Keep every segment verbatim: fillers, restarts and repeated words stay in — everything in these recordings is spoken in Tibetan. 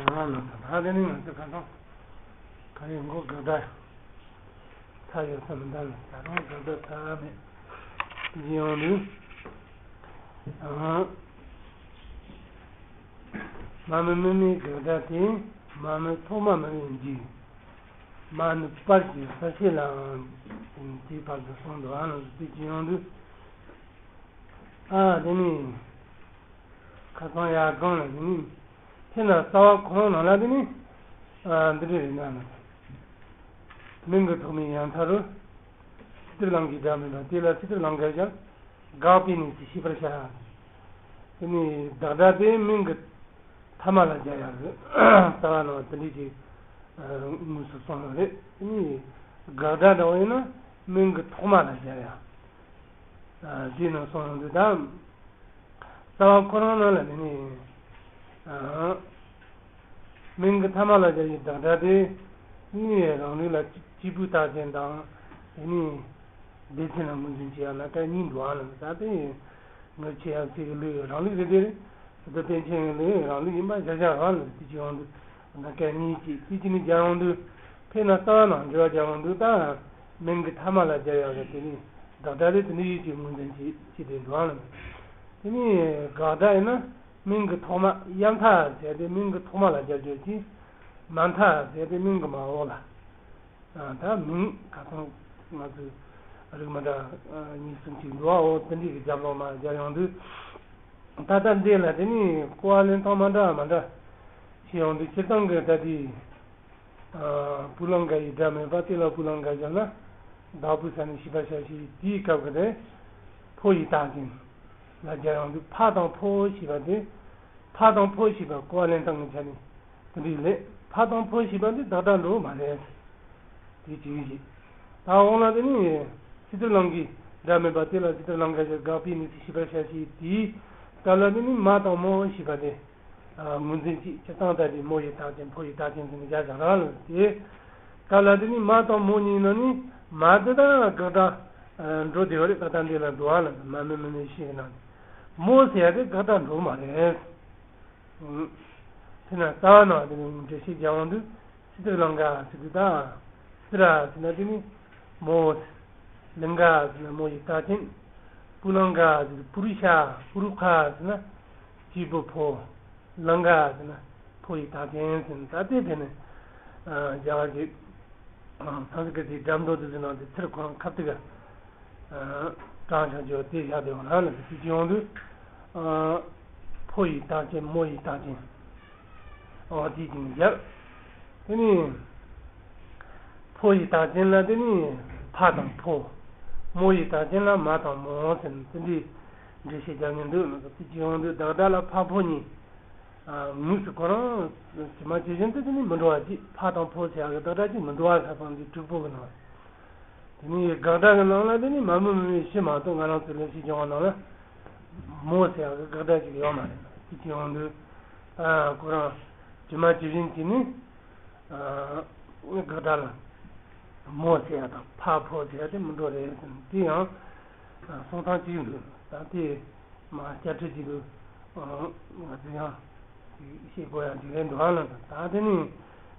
རང་ནང་དང་ད་དེ་ནི་ང་ཚོ་ཁ་སང་ག་རེ་མགོ་དགག་སྒྲ་ཚར་ཡོད་ས་མི་འདྲ་ལ་ད་རུང་དགག་སྒྲ་ཚར་མེད་ཡིན་ཡོང་དུས། མ་མི་མི་མི་དགག་སྒྲ་དེ་མ་མི་ཐོག་མ་མི་མི་འཇིག་མ་ནི་པར་གྱི་ས་ཤེས་ལའང་དེའི་བར་དུ་སོང་འདུག་ཨ་ནི་དེ་ཅི་ཡོང་དུས། ཨ་དེ་ནི་ཁ་སང་ཡར་སྒང་ལ་དེ་ནི་ཕེ་ན་རྩ་བ་ཁོ་རང་ནང་ལ་དེ་ནི་ཨ་འདི་འདྲ་རེད་ན་ན། མིང་གི་ཐོག་མའི་ཡང་མཐའ་རུ་སྲིད་པའི་ལམ་གྱི་སྒྲ་མེད་པ་དེ་ལ་སྲིད་པའི་ལམ་འགལ་ཞིང་དགག་པའི་གནས་ཚུལ་ཤེས་པར་བྱ། དེ་ནི་བདག་སྒྲ་དེ་མིང་གི་ཐ་མ་ལ་སྦྱར་ཡག་གི་རྩ་བ་ནང་དེ་འདྲའི་ཅིག་དངོས་སུ་གསུངས་ཡོད་རེད། དེ་ནི་དགག་སྒྲ་འདྲ་བོ་ཡིན་ན་མིང་གི་ཐོག་མ་ལ་སྦྱར་ཡག་དེ་ནང་གསུངས་ཡོང་དུས་ད། རྩ་བ་ཁོ་རང་ནང་ལ་ནི་ནི། མིང་གི་ཐ་མ་ལ་སྦྱར་བའི་བདག་སྒྲ་དེ་ནི་རང་ལུགས་ལ་སྐྱེས་བུ་རྟགས་ཅན་དང་དེ་ནི་སྡེ་ཚན་ལ་ངོས་འཛིན་བྱེད་ཡག་ལ་སྐད་གཉིས་འདུག་ཨ་ལ་ད་དེ་ངར་ཆེ་ཡང་ཚིག་གི་ལུགས་རང་ལུགས་རེད་དེ་རེད། དེ་པཎ་ཆེན་གྱི་ལུགས་རང་ལུགས་ཡིན་པ་བཞག་བཞག་རང་ལ་དེ་ཅི་ཡོང་དུས་ད་སྐད་གཉིས་ཀྱིས་དེ་ཅི་ནི་སྦྱར་ཡོང་དུས་ཕེ་ན་རྩ་བ་ནང་འགྱུར་བ་སྦྱར་ཡོང་དུས་ད་མིང་གི་ཐ་མ་ལ་སྦྱར་ཡག་གི་དེ་ནི་བདག་སྒྲ་རེད་དེ་ནི་ཡིད་ཀྱི་ངོས་འཛིན་བྱེད་བྱེད་དེ་འདུག་ཨ་ལ། དེ་ནི་དགག་སྒྲ་ཡིན་ན། མིང་གི་ཐོག་མ་ཡང་མཐའ་ཟེར་ཏེ་མིང་གི་ཐོག་མ་ལ་སྦྱར་རྒྱུ་གཅིག་མ་མཐའ་ཟེར་ཏེ་མིང་གི་མ་འོག་ལ། ད་མིང་ཁ་སང་ང་ཚོས་རིགས་མི་འདྲ་གཉིས་གསུམ་ཅིག་འདུག་ཨ། འོ་དེ་འདྲའི་གི་རྒྱབ་ལོགས་མ་སྦྱར་ཡོང་དུས། ད་ལྟ་འདི་ལ་དེ་ནི་གོ་བ་ལེན་སྟངས་མ་འདྲ་མ་འདྲ་ཞིག་ཡོང་དུས་སྤྱིར་བཏང་གི་ད་ལྟའི་སྤུ་ལང་ག་ཡི་སྒྲ་མེད་པ་དེ་ལ་སྤུ་ལང་ག་སྦྱར་ན་བདག་པོའི་ས་ནས་ཤེས་པར་བྱ་ཞེས་དེའི་སྐབས་ཀྱི་དེ་ཕོ་ཡི་རྟགས་ཅན། ལ་སྦྱར་ཡོང་དུས་ཕ་དང་ཕོ་ཞེས་པ་དེ། ཕ་དང་ཕོ་ཞེས་པ་གོ་བ་ལེན་སྟངས་ཀྱི་ཆ་ནས་དེ་འདྲའི་ལས་ཕ་དང་ཕོ་ཞེས་པ་འདི་བདག་སྒྲ་འགྲོ་བ་མ་རེད། དེ་ཅིག་ཡིན་ཞིག་ད་འོང་ལ་དེ་ནི་སྲིད་པའི་ལམ་གྱི་སྒྲ་མེད་པ་དེ་ལ་སྲིད་པའི་ལམ་འགལ་ཞིང་དགག་པའི་གནས་ཚུལ་ཤེས་པར་བྱ་ཞེས་དེའི་སྐབས་ལ་དེ་ནི་མ་དང་མོ་ཞེས་པ་དེ་ངོས་འཛིན་གྱིས་སྤྱིར་བཏང་ལྟར་གྱི་མོ་ཡི་རྟགས་ཅན་ཕོ་ཡི་རྟགས་ཅན་ཟེར་ནས་སྦྱར་བཞག་རང་ལ་དེ། སྐབས་ལ་དེ་ནི་མ་དང་མོ་གཉིས་ནང་ནས་མ་དེ་དག་དགག་སྒྲ་འགྲོ་བདེ་བ་རེད། ད་ལྟ་འདི་ལ་འགྲོ་བ་ལ་མ་མི་མི་མི་ཤེས་ནང་ནས་མོ་ཟེར་ཡ་དེ་དགག་སྒྲ་འགྲོ་མ་རེད། དེ་ན་རྩ་བ་ནང་དེ་ནི་འགྲེལ་བཤད་རྒྱག་འོང་དུས་སི་ཏུ་ལང་ག་ཟེར་དུས་ད། སི་ར་ཟེར་ན་དེ་ནི་མོ། ལིང་ག་ཟེར་ན་མོ་ཡི་རྟགས་ཅན། པུ་ལང་ག་ཟེར་དུས་པུ་རུ་ཤ་པུ་རུ་ཁ་ཟེར་ན་སྐྱེས་བུ་ཕོ། ལང་ག་ཟེར་ན་ཕོ་ཡི་རྟགས་ཅན་ཟེར་ན་ད་ལྟའི་དེ་ནི་རྒྱ་གར་གྱི་སཾ་སྐྲྀ་ཏའི་སྒྲ་མདོ་དེ་ཚོའི་ནང་དུ་ཚུར་ཁོ་རང་ཁ་ཐུག་ག་དྲངས་བཞག་རྒྱུ་དེ་བཞག་དེ་འོང་ལ་ལ་དེ་ཅི་ཡོང་དུས། ཕོ་ཡི་རྟགས་ཅན་མོ་ཡི་རྟགས་ཅན། འོ་དེ་ཅིག་ནི་བརྒྱབ། དེ་ནི་ཕོ་ཡི་རྟགས་ཅན་ལ་དེ་ནི་ཕ་དང་ཕོ། མོ་ཡི་རྟགས་ཅན་ལ་མ་དང་མོ་ཟེར་ནས་དེ་འདྲའི་འགྲེལ་བཤད་རྒྱག་མྱོང་འདུག་ན་དེ་ཅི་ཡོང་དུས་བདག་སྒྲ་ལ་ཕ་ཕོ་གཉིས། དངོས་སུ་ཁོ་རང་ཇི་མ་ཇི་བཞིན་དུ་དེ་ནི་མི་འགྲོ་བ་ཅིག་ཕ་དང་ཕོ་ཟེར་ཡག་གི་བདག་སྒྲ་ཅིག་མི་འགྲོ་བ་ཁ་སང་འདི་དྲུག་པོ་གི་ནང་། དེ་ནི་དགག་སྒྲ་གི་ནང་ལ་དེ་ནི་མ་མི་མི་མི་ཤི་མ་གཏོགས་ང་རང་ཚོའི་ལས་ཤིག་སྦྱོང་བ་ནང་ལ་མོ་ཟེར་ཡག་གི་དགག་སྒྲ་ཅིག་ཡོད་མ་རེད། དེ་ཅི་ཡོང་དུས་ཁོ་རང་ཇི་མ་ཇི་བཞིན་གྱིས་ནི་དགག་སྒྲ་ལ་མོ་ཟེར་ཡག་དང་ཕ་ཕོ་ཟེར་ཡག་དེ་མི་འགྲོ་རེད་ཟེར་ནས་དེ་ཡང་གསུང་སྟངས་གཅིག་འདུག་ད་དེ་མ་བསྐྱར་ཁྲིད་ཅིག་འདུག་ང་ཚོ་ཡང་ཤེས་དགོས་ཡག་ཅིག་རེད་འདུག་ཨ་ལ། ད་དེ་ནི་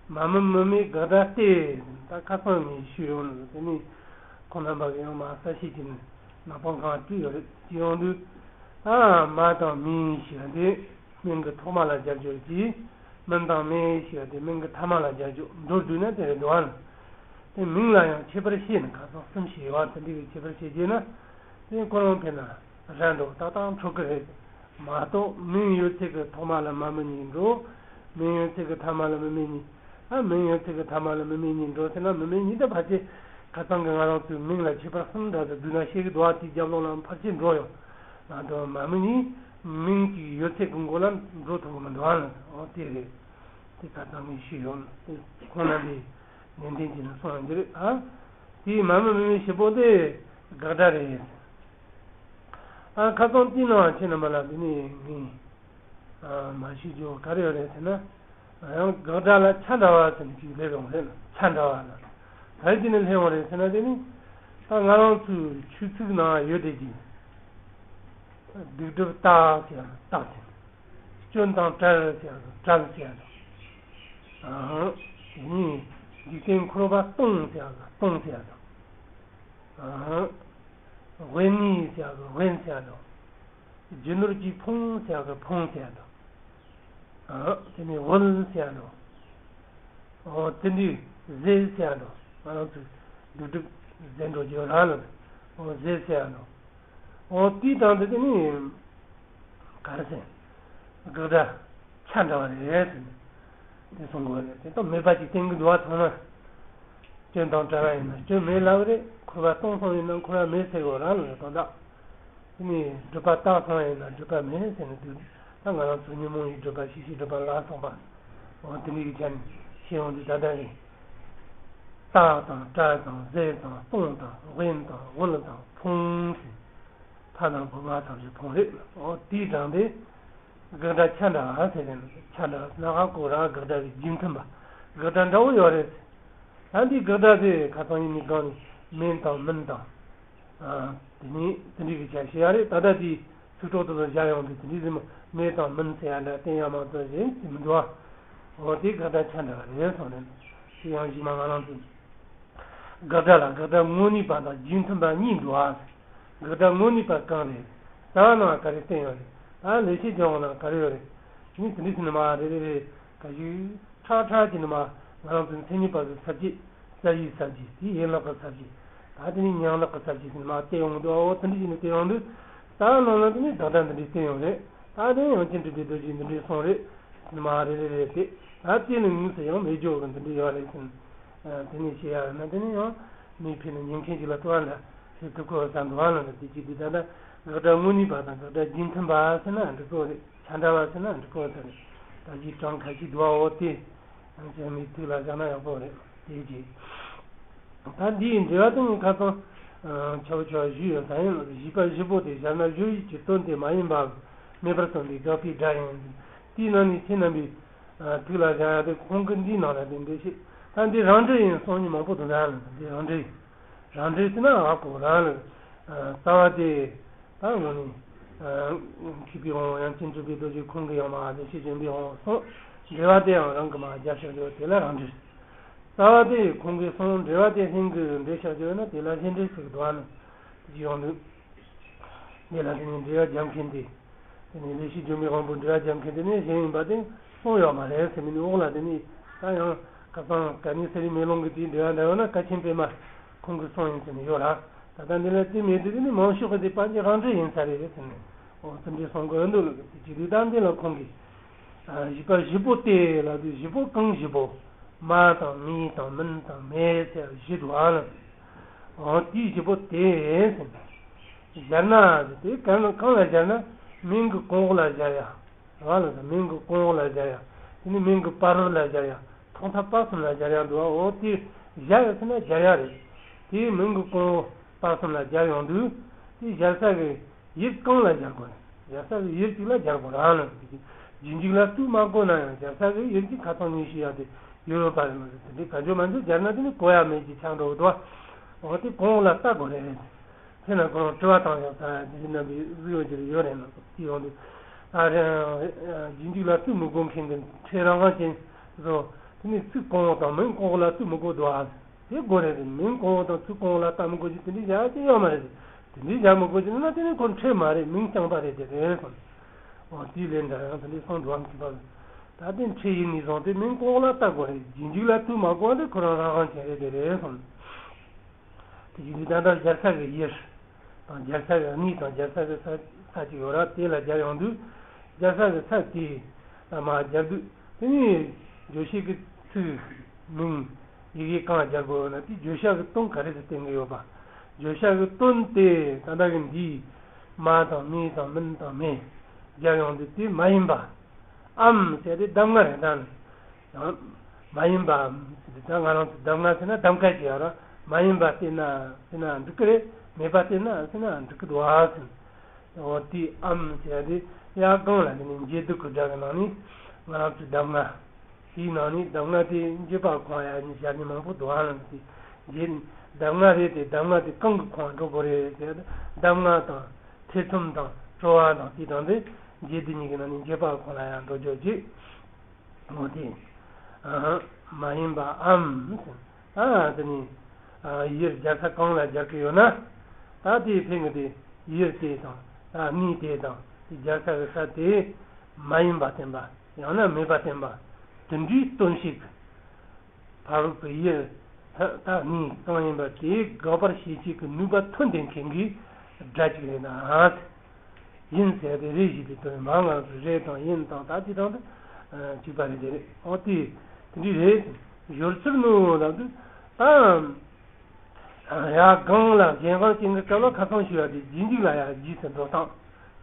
མ་མི་མི་མི་དགག་སྒྲ་སྟེ། ད་ཁ་སང་ངས་ཞུས་ཡོང་ལ་དེ་ནི་ཁོང་རྣམ་པ་གི་ཡང་མ་ས་ཤེས་ཀྱི་ནི་ནག་པང་གང་བྲིས་ཡོད་རེད་ཅི་ཡོང་དུས། ཨ་མ་དང་མི་ཞེས་པ་དེ་མིང་གི་ཐོག་མ་ལ་སྦྱར་རྒྱུ་གྱིས། མིན་དང་མེ་ཞེས་པ་དེ་མིང་གི་ཐ་མ་ལ་སྦྱར་རྒྱུ་འགྲོ་བསྡུས་ན་དེ་རེད་འདུག་ཨ། དེ་མིང་ལ་ཡང་ཁྱད་པར་ཕྱེ་ནས་ཁ་སང་གསུམ་ཞིག་ཡོད་པ་དེ་འདྲ་གི་ཁྱད་པར་ཕྱེ་རྒྱུ་ན། དེ་ཁོ་རང་ཕེ་ན་ར་འགྲོ་ཏག་ཏག་འཕྲོད་ཀྱི་རེད། མ་གཏོགས་མིང་ཡོད་ཚད་ཀྱི་ཐོག་མ་ལ་མ་མི་གཉིས་འགྲོ། མིང་ཡོད་ཚད་ཀྱི་ཐ་མ་ལ་མི་མེ་གཉིས། ཨ་མིང་ཡོད་ཚད་ཀྱི་ཐ་མ་ལ་མི་མེ་གཉིས་འགྲོ་ཟེར་ན་མི་མེ་གཉིས་དེ་ཕལ་ཆེར་ཁ་སང་གི་ང་རང་ཚོའི་མིང་ལ་ཁྱད་པར་གསུམ་འདྲ་ཟེར་བསྡུས་ན་ཤེས་ཀྱི་འདུག་ཨ། དེའི་རྒྱབ་ལོགས་ལ་ཕལ་ཆེར་འགྲོ་ཡོང་། མ་གཏོགས་མ་མི་གཉིས་མིང་གཅིག་ཡོད་ཚད་ཀྱི་མགོ་ལ་འགྲོ་ཐུབ་ཀྱི་མི་འདུག་ཨ། འོ་དེ་རེད། དེ་ཁ་སང་ངས་ཞུས་ཡོང་ཁོང་རྣམ་པས་ནན་ཏན་བྱས་ནས་གསུངས་ཡོང་གི་རེད་ཨ། དེའི་མ་མི་མི་མི་ཞེ་པོ་དེ་དགག་སྒྲ་རེད། ཨ་ཁ་སང་དེའི་ནང་ཁྱེད་རྣམ་པ་ལ་དེ་ནས་ངས་མ་ཞུས་རྒྱུ་ག་རེ་ཡོད་རེད་ཟེར་ན། ཡང་དགག་སྒྲ་ལ་ཆ་འདྲ་བ་ཟེར་ནས་ཅིག་སླེབས་ཡོང་རེད། ཆ་འདྲ་བ་ལ་ག་རེ་བྱས་ནས་སླེབས་ཡོང་རེད་ཟེར་ན་དེ་ནི་ད་ང་རང་ཚོའི་ཆོས་ཚིག་ནང་ཡོད་དེ་ཅིག་སྡིག་སྒྲིབ་དག་ཟེར་ཡག་དག་ཟེར། སྐྱོན་དང་བྲལ་ཟེར་ཡག་བྲལ་ཟེར་ཡག་ཨང་། དེ་ནས་འཇིག་རྟེན་འཁོར་བ་སྟོང་ཟེར་ཡག་གི་སྟོང་ཟེར་ཡག་དང་། ཨང་། དབེན་གནས་ཟེར་ཡག་གི་དབེན་ཟེར་ཡག་དང་། རྒྱུ་ནོར་གྱིས་ཕོངས་ཟེར་ཡག་གི་ཕོངས་ཟེར་ཡག་དང་། ཨང་། དེ་ནས་དབུལ་ཟེར་ཡག་དང་། ཨོ་དེ་འདྲའི་ཟད་ཟེར་ཡག་དང་། ང་རང་ཚོས་སྡིག་སྒྲིབ་ཟད་འགྲོ་རྒྱུ་རང་ལ། ཨོ་ཟད་ཟེར་ཡག་དང་། འོ་དེའི་དང་དེ་དེ་ནི་ག་རེ་ཟེར། དགག་སྒྲ་ཆ་འདྲ་བ་རེད་ཟེར་ནས་དེ་གསུང་གི་ཡོད་རེད། དེ་དག་མེད་པ་ཅིག་བསྟན་གྱི་འདུག་བ། ཚང་མ་སྐྱོན་དང་བྲལ་བ་ཡིན་ན་སྐྱོན་མེད་ལབ་རེད། འཁོར་བ་སྟོང་སོང་ཡིན་ན་འཁོར་བ་མེད་ཟེར་གོ་རང་ལ་རེད་དོན་དག་དེ་ནི་སྒྲུབ་པ་དག་སོང་ཡིན་ན་སྒྲུབ་པ་མེད་ཟེར་ནས་འདུག་ད་ང་རང་ཚོ་ཉོན་མོངས་ཡི་སྒྲུབ་པ་ཤེས་བྱའི་སྒྲུབ་པ་ལ་སོགས་པ་འོ་དེ་འདྲའི་གི་ཆ་ནས་ཤེས་ཡོང་དུས་ད་ལྟ་རེད། དག་དང་བྲལ་དང་ཟད་དང་སྟོང་དང་དབེན་དང་དབུལ་དང་ཕོངས་ཟེར། ཕ་དང་བུ་ང་ཐམས་ཅད་ཕོངས་རེད། འོ་དེའི་གྲངས་དེ་དགག་སྒྲ་ཆ་འདྲ་བ་ཟེར་ནས། ཆ་འདྲ་བ་ཟེར་ན་ཧ་གོ་རང་དགག་སྒྲ་གི་རྒྱུ་མཐུན་པ་དགག་སྒྲ་འདྲ་བོ་ཡོད་རེད། ད་འདིའི་དགག་སྒྲ་དེ་ཁ་སང་ཡིན་ནི་གང་ནི་མེད་དང་མིན་དང་། ཨ། དེ་ནས་དེ་འདྲའི་གི་ཆ་བཤད་ཡ་རེད། ད་ལྟ་དེའི་ཚིག་གྲོགས་དེ་ལ་བཞག་ཡོང་དུས་དེ་འདྲའི་ཟེར་མོ་མེད་དང་མིན་ཟེར་ཡ་འདྲ་བསྟན་ཡ་མ་གཏོགས་གཞན་ཅི་མི་འདུག་ཨ། འོ་དེ་དགག་སྒྲ་ཆ་འདྲ་བ་རེད་སོང་ནས། དེ་ཡང་གཞི་མ་ང་རང་ཚོ་དགག་སྒྲ་ལ་དགག་སྒྲ་དངོས་གནས་པ་དང་རྒྱུ་མཐུན་པ་གཉིས་འདུག་ཨ། དགག་སྒྲ་དངོས་གནས་པ་གང་རེད། རྩ་བ་ནང་ག་རེ་བསྟན་ཡོད་རེད། ད་ལེགས་བཤད་ལྗོན་དབང་ནང་ག་རེ་ཡོད་རེད། ནི་དེ་འདྲའི་ཟེར་ནི་མ་རེད་རེད་རེད། ག་ཞིག་ཁྲ་ཁྲ་གྱི་ནི་མ་ང་རང་ཚོའི་མཚན་ཉིད་པ་གི་ས་བཅད། རྩ་བའི་ས་བཅད་དེ་ཡན་ལག་གི་ས་བཅད། ད་དེ་ནི་ཉིང་ལག་གི་ས་བཅད་ཟེར་ནི་མ་བལྟས་ཡོང་གི་འདུག་འོ་དེ་འདྲ་བྱས་ནས་བལྟས་ཡོང་དུས་རྩ་བ་ནང་ལ་དེ་ནི་བདག་སྒྲ་འདི་འདྲའི་བསྟན་ཡོད་རེད། ད་དེ་ཡང་ཅི་འདྲ་བའི་རྡོ་རྗེ་འདི་འདྲའི་གསུང་རེད། ཟེར་ནི་མ་རེད་རེད་རེད་དེ། ད་དེ་ནི་དངོས་སུ་ཡང་མེད་རྒྱུ་གི་འདི་འདྲའི་ཡོད་རེད་ཟེར་ནས། དེ་ནས་བཤད་ཡ་ཡོད་ན་དེ་ནི་ཡང་མིག་ཕྱེ་ནས་ཉན་མཁན་ཅིག་ལ་ལྟོས་ཨ་འདྲ་ཞིག་ཐུབ་ཀྱི་ཡོད་ས་འདུག་ཨ་ལ་འདྲ། དེ་ཅི་འདི་ད་ལྟ་དགག་སྒྲ་དངོས་གནས་པ་དང་དགག་སྒྲ་རྒྱུ་མཐུན་པ་ཟེར་ན་འགྲིག་གི་རེད། ཆ་འདྲ་བ་ཟེར་ན་འགྲིག་གི་རེད། ད་ཅི་གྲངས་ཁ་ཤས་འདུག་ཨ། འོ་དེ་ཡང་ཅིག་མིག་ཐུག་ལ་བཞག་ན་ཡག་པོ་རེད། དེ་ཅི། ད་འདིའི་འགྲེལ་པ་དེ་ནི་ཁ་སང་ཆ་བོ་ཆ་བོ་ཞུས་ཡོད་ས་ཡིན། བཞི་པ་བཞི་པོ་དེ་སྦྱར་ན་བཞི་ཡིས་ཀྱི་དོན་དེ་མ་ཡིན་པ་མེད་པར་སྟོན་པའི་དགག་པའི་སྒྲ་ཡིན། དེའི་ནང་ནས་ཁྱེད་རྣམ་པས་ཐུགས་ལ་བཞག་ཡ་དེ་ཁོང་གིས་འདིའི་ནང་ལ་དེ་འགྲེལ་བཤད། ད་འདི་རང་འགྲེལ་ཡིན་གསུང་མཁན་མང་པོ་འདུག་ན་འདི་རང་འགྲེལ་ཡིན། རང་འགྲེལ་ཟེར་ན་ཧ་གོ་རང་ལ་རྩ་བ་དེ་ད་དངོས་གནས་མཁས་པའི་དབང་ཡང་ཅིན་ཀྲི་པའི་རྡོ་རྗེ་ཁོང་གི་ཡང་མ་ལེགས་བཤད་ལྗོན་པའི་དབང་གསུངས། འགྲེལ་པ་དེ་ཡང་རང་གི་མ་རྒྱབ་བཞག་རྒྱུ་དེ་ལ་རང་འགྲེལ། རྩ་བ་དེ་ཁོང་གིས་གསུངས། འགྲེལ་པ་དེ་ལྷན་གྱིས་འགྲེལ་བཞག་རྒྱུ་ན་དེ་ལ་ལྷན་འགྲེལ་ཟེར་གི་འདུག་ཨ་ནི་ཡོང་དུས། འདི་ལ་དེ་ནས་འགྲེལ་པ་རྒྱབ་མཁན་དེ། དེ་ནས་ལེགས་བཤད་ལྗོན་པའི་དབང་པོའི་འགྲེལ་པ་རྒྱབ་མཁན་དེ་ནས་གཞན་ཡིན་པ་དེ་གསུངས་ཡོད་མ་རེད་ཟེར་མི་ནི་འོག་ལ་དེ་ནས་ད་ཡང་ཁ་སང་ག་ནི་ཟེར་རི་མེ་ལོང་གི་དེའི་འགྲེལ་པ་འདྲ་ཡོད་ན་ཀ་ཆེན་པད་མ་ཁོང་གིས་གསུངས་ཡིན་ཟེར་ནས་ཡོད་ར། ད་ལྟ་འདི་ལ་དེ་མེད་དུས་དེ་ནི་མང་ཤོས་ཀྱི་དེ་པ་ཅི་རང་འགྲེལ་ཡིན་ས་རེད་ཟེར་ནས་འོ་དེ་འདྲའི་གསུང་གི་ཡོད་འདུག་ལ། དེ་ཅི་དུས་ད་འདི་ལ་ཁོང་གིས་བཞི་པ་བཞི་པོ་སྟེ་ལབ་དུས་བཞི་པོ་གང་བཞི་པོ། མ་དང་མི་དང་མིན་དང་མེད་ཟེར་བཞི་འདུག་ཨ་ལ། འོ་དེའི་བཞི་པོ་དེ་ཟེར་ན། སྦྱར་ན་དེ་གང་ལ་གང་ལ་སྦྱར་ན་མིང་གི་གོང་འོག་ལ་སྦྱར་ཡ། རང་ལ་མིང་གི་གོང་འོག་ལ་སྦྱར་ཡ། དེ་ནི་མིང་གི་བར་རོ་ལ་སྦྱར་ཡ། ཐོག་མཐའ་བར་གསུམ་ལ་སྦྱར་ཡ་འདུག་ཨ། འོ་དེ་སྦྱར་ཡ་ཟེར་ན་སྦྱར་ཡ་རེད། དེའི་མིང་གི་གོང་འོག་བར་གསུམ་ལ་སྦྱར་ཡོང་དུས་དེ་སྦྱར་ས་གི་ཡུལ་གང་ལ་སྦྱར་དགོས་རེད། སྦྱར་ས་གི་ཡུལ་གཅིག་ལ་སྦྱར་དགོས་རང་ལ། རྗེས་འཇུག་ལ་ལྟོས་མ་དགོས་ན་ཡང་སྦྱར་ས་གི་ཡུལ་གཅིག་ཁ་ཐོག་ཉིད་ཤེས་ཡ་དེ་ཡོད་ཡོད་པ་རེད་མ་གཏོགས་དེ་འདྲའི་ག་འཇོག་མ་འཇོག་སྦྱར་ན་དེ་ནི་གོ་ཡ་མེད་ཀྱི་ཆགས་འགྲོ་གི་འདུག་ཨ། འོ་དེ་གོང་འོག་ལ་ལྟ་དགོས་རེད། དེ་ན་ཁོ་རང་དྲི་བ་བཏང་ཡང་ས་དེ་རྣམ་པའི་གཟིགས་ཡོད་ཀྱི་ཡོད་རེད་ན་དེ་ཡོང་དུས། ཨ་རེ། རྗེས་འཇུག་ལ་ལྟོས་མི་དགོས་མཁན་གྱི་ཕྲད་རང་དབང་ཅན་བཟོ། དེ་ནི་ཚིག་གོང་འོག་དང་མིང་གོང་འོག་ལ་ལྟོས་མི་དགོས་འདུག་ཨ། དེ་དགོས་རེད་དེ་མིང་གོང་འོག་དང་ཚིག་གོང་འོག་ལ་ལྟ་མི་དགོས་ཀྱི་དེ་འདྲའི་བྱ་ཡ་ཅི་ཡོད་མ་རེད། དེ་འདྲའི་བྱ་མི་དགོས་ཀྱི་ན་དེ་ནི་ཁོ་ཕྲད་མ་རེད། མིང་རྐྱང་པ་རེད་དེ་རེད་སོང་། འོ་དེའི་ལན་འདྲ་ཡང་དེ་འདྲའི་གསུང་འགྲོ་བ་མཁས་པ། ད་དེ་ཕྲད་ཡིན་ནས་བཟུང་སྟེ་མིང་གོང་འོག་ལ་ལྟ་དགོས་རེད། རྗེས་འཇུག་ལ་ལྟོས་མ་དགོས་དེ་ཁོ་རང་རང་དབང་ཅན་རེད་དེ་རེད་སོང་། དེ་བཞིན་དུ་ད་ལྟ་སྦྱར་ས་གི་ཡུལ་དང་སྦྱར་ས་གི་གནས་དང་སྦྱར་ས་གི་ས་ས་ཅིག་ཡོད་ར། དེ་ལ་སྦྱར་ཡོང་དུས་སྦྱར་ས་གི་ས་དེ་ལ་མ་སྦྱར་དུས་དེ་ནི་བརྗོད་བྱེད་ཀྱི་ཚིག་མིང་ཡི་གེ་གང་སྦྱར་དགོས་ཡོད་ན་དེ་བརྗོད་བྱ་གི་དོན་ག་རེ་ཟེར་བསྟན་གྱི་ཡོད་པ། བརྗོད་བྱ་གི་དོན་དེ་ད་ལྟ་གི་འདིའི་མ་དང་མི་དང་མིན་དང་མེད་སྦྱར་ཡོང་དུས་དེ་མ་ཡིན་པའམ་ཟེར་ཏེ་གདམས་ངག་རེད་ད་ནི། ཡང་མ་ཡིན་པ། ད་ང་རང་ཚོ་གདམས་ངག་ཟེར་ན་གདམས་ཁ་ཅིག་ཡོད་ར། མ་ཡིན་པ་བསྟེན་ན་བསྟེན་ན་འགྲིག་གི་རེད། མེད་པ་བསྟེན་ན་བསྟེན་ན་འགྲིག་གི་འདུག་ཨ་ཟེར། འོ་དེའམ་ཟེར་ཡ་དེ་ཡར་སྒང་ལ་དེ་ནི་འབྱེད་སྡུད་ཀྱི་སྒྲ་གི་ནང་ནས་ང་རང་ཚོའི་གདམས་ངག་དེའི་ནང་ནས་གདམས་ངག་དེ་འབྱེད་པ་གང་ཡང་ནི་སྦྱར་ནི་མང་པོ་འདུག་ཨ་ལ་དེ་འབྱེད་གདམས་ངག་རེད་དེ་གདམས་ངག་དེ་གང་གི་ཁོངས་འགྲོ་དགོས་རེད་ཟེར་ན་གདམས་ངག་དང་ཐེ་ཚོམ་དང་སྤྲོ་བ་དང་དེ་དང་དེ་འབྱེད་སྡུད་གཉིས་ཀྱི་ནང་ནས་འབྱེད་པ་གང་ལ་ཡང་འགྲོ་རྒྱུ་གཅིག་འོ་དེ། མ་ཡིན་པའམ། ད་དེ་ནི་ཡུལ་སྦྱར་ས་གང་ལ་སྦྱར་གི་ཡོད་ན། ད་དེའི་ཕན་གི་དེ་ཡུལ་དེ་དང་ད་གནས་དེ་དང་དེ་སྦྱར་ས་གི་ས་དེ་མ་ཡིན་པ་བསྟན་པ། ཡང་ན་མེད་པ་བསྟན་པ། དེ་འདྲའི་སྟོན་བྱེད་ཀྱི་ཕ་རོལ་པོའི་ཡུལ་ད་གནས་གང་ཡིན་པ་དེ་དགག་པར་བྱེད་བྱེད་ཀྱི་ནུས་པ་ཐོན་ཏེ་མཁན་གྱི་སྒྲ་ཅིག་རེད་ན། ཡིན་ཟེར་ཏེ་རེ་ཞིག་དེ་དོན་མ་ངང་དུ་རེ་དང་ཡིན་དང་ད་ཅི་དང་དུ་གཅིག་པ་རེད། དེ་རེད། འོ་དེ་དེ་འདྲའི་རེད། སྦྱོར་ཚུལ་ནི་ལབ་དུས་ད་ཡ་གང་ལ་གཞན་དབང་ཅན་གྱི་སྐབས་ལ་ཁ་སང་ཞུས་པ་དེ་རྗེས་འཇུག་ལ་ཡ་རྗེས་སུ་འགྲོ་སྟངས་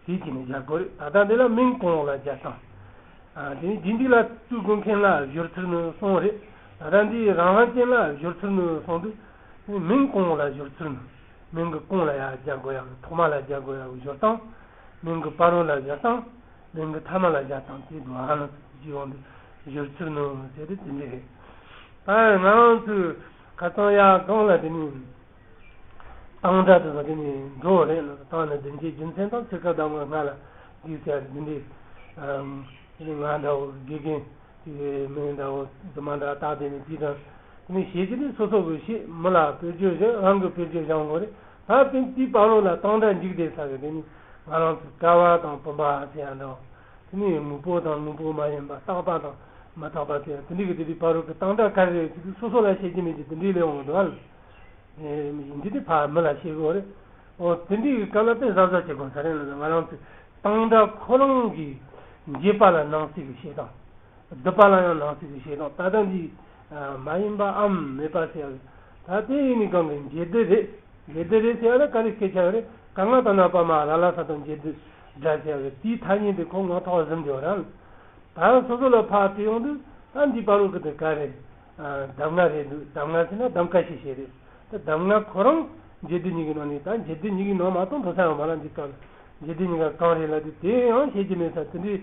དེ་གྱིས་ནི་སྦྱར་དགོས་རེད། ད་ལྟ་འདི་ལ་མིང་གོང་འོག་ལ་སྦྱར་སྟངས། དེ་ནས་རྗེས་འཇུག་ལ་བཙུགས་དགོས་མཁན་ལ་སྦྱོར་ཚུལ་ནི་གསུམ་རེད། ད་ལྟ་འདིའི་རང་དབང་ཅན་ལ་སྦྱོར་ཚུལ་ནི་གསུམ་དུས། མིང་གོང་འོག་ལ་སྦྱོར་ཚུལ་ནི། མིང་གི་གོང་ལ་ཡ་སྦྱར་དགོས་ཡག་ཐོག་མ་ལ་སྦྱར་དགོས་ཡག་སྦྱོར་སྟངས། མིང་གི་བར་རོ་ལ་སྦྱར་སྟངས། མིང་གི་ཐ་མ་ལ་སྦྱར་སྟངས་དེ་འདུག་ཨ་ནི་ཅི་ཡོང་དུས་སྦྱོར་ཚུལ་ནི་ཟེར་ཏེ་དེ་འདྲ་རེད། ད་ང་རང་ཚོས་ཁ་སང་ཡ་གང་ལ་དེ་ནི། དང་སྒྲ་དེ་ཚོ་དེ་ནི་འགྲོ་བ་རེད་ལ་དང་ནི་བདེན་བྱའི་རྒྱུ་མཚན་དང་ཚིག་ཁ་གདམས་ངག་སྔ་ལ་འདི་ཟེར་འདི་འདྲའི་ང་འདྲ་བོ་དགེ་རྒན་དེ་མི་འདྲ་བོ་རྫུན་མ་འདྲ་བཏགས་དེ་ནི་དེ་དང་དེ་ནི་བྱེད་ཀྱི་དེ་སོ་སོ་གི་བྱེད་མི་ལ་བེད་སྤྱོད་བྱེད་རང་གི་བེད་སྤྱོད་བྱ་དགོས་རེད། ད་དེ་དེའི་བར་རོ་ལ་དང་སྒྲ་འཇུག་བསྡད་ས་གི་དེ་ནི་ང་རང་ཚོ་ཀ་བ་དང་བུམ་པ་ཟེར་ཡ་འདྲ་བོ་དེ་ནི་དངོས་པོ་དང་དངོས་པོ་མ་ཡིན་པ་རྟག་པ་དང་མི་རྟག་པ་ཟེར་ཡ་དེ་འདྲའི་གི་དེ་དེའི་བར་རོ་གི་དང་སྒྲ་ག་རེ་རེད་ཟེར་དུས་སོ་སོ་ལ་བཤད་ཀྱི་མེད་ཀྱི་དེ་འདྲའི་ལས་འོང་གི་འདུག་ཨ། འདི་དེ་ཕ་མི་ལ་བཤད་དགོས་རེད། འོ་དེ་འདྲའི་གི་སྐབས་ལ་དཔེ་གཟབ་གཟབ་བྱེད་དགོས་ས་རེད་ལ། ང་རང་ཚོས་དང་སྒྲ་ཁོ་རང་གི་འབྱེད་པ་ལ་ནང་གསེས་ཀྱི་བཤད་སྟངས། སྡུད་པ་ལ་ཡང་ནང་གསེས་ཀྱི་བཤད་སྟངས། ད་ལྟ་འདི་མ་ཡིན་པའམ་མེད་པ་ཟེར་ཡ། ད་དེ་ཡིན་ནི་གང་གི་འབྱེད་སྡུད་རེད། འབྱེད་སྡུད་རེད་ཟེར་ཡ་ལ་ག་རེ་སྐད་ཆ་རེད། ག་ང་ད་ན་པ་མ་ལ་ལ་ས་དང་འབྱེད་སྡུད་སྒྲ་ཟེར་ཡ་གི་དེའི་ཐ་སྙད་དེ་ཁོ་ངོ་ཐོག་ཟིན་འདི་བ་རང་། ད་སོ་སོ་ལ་ཕར་དྲི་ཡོང་དུས་ད་འདི་བར་རོ་གི་དེ་ག་རེད། གདམས་ངག་རེད་འདུག་གདམས་ངག་ཟེར་ན་གདམས་ཀ་ཞིག་བྱས་རེད། ད་གདམས་ངག་ཁོ་རང་འབྱེད་སྡུད་གཉིས་ཀྱི་ནང་ནས་ད་འབྱེད་སྡུད་གཉིས་ཀྱི་ནང་མ་གཏོགས་འགྲོ་ས་ཡོད་མ་རེད། འདི་སྐབས་འབྱེད་སྡུད་གཉིས་ཀ་གང་རེད་ལབ་དུས་དེ་ཡང་ཤེས་ཀྱི་མེད་ས་དེ་འདྲའི་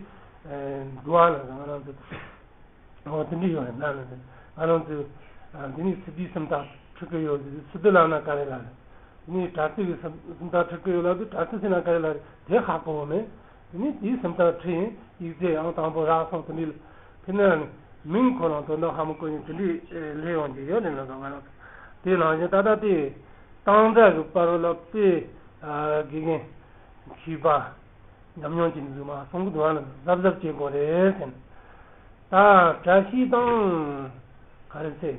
འདུག་ཨ་ལ་ང་རང་ཚོ་འོ་དེ་འདྲའི་ཡོད་རེད་ན་ལ་ང་རང་ཚོ་འདི་ནས་སི་ཏུའི་སུམ་རྟགས་ཁྲིད་ཀྱི་ཡོད་དུས་སི་ཏུ་ལབ་ན་ག་རེ་ལབ་རེད། དེ་ནས་དྲ་ཚིགས་ཀྱི་སུམ་སུམ་རྟགས་ཁྲིད་ཀྱི་ཡོད་ལབ་དུས་དྲ་ཚིགས་ཟེར་ན་ག་རེ་ལབ་རེད། དེ་ཧ་གོ་བ་མེད། དེ་ནས་དེའི་སུམ་རྟགས་ཁྲིད་ཡིན་ཡིག་ཚད་ཡང་དང་པོ་རག་སོང་དེ་འདྲའི་ལ་ཕི་ནས་མིང་ཁོ་རང་དོན་དག་ཧ་མི་གོ་ཡིན་དེ་འདྲའི་ལས་ཡོང་གི་ཡོད་རེད་ལ་ང་རང་དེ་ནང་བཞིན་ད་ལྟ་དེ་དང་སྒྲ་གི་བར་ལ་དཔེ་དགེ་རྒན་མཁས་པ་ཉམས་མྱོང་ཅན་ཚོས་མ་གསུང་གི་འདུག་ཨ་ལ་གཟབ་གཟབ་བྱེད་དགོས་རེད་ཟེར། ད་བཀྲ་ཤིས་དང་ག་རེ་ཟེར་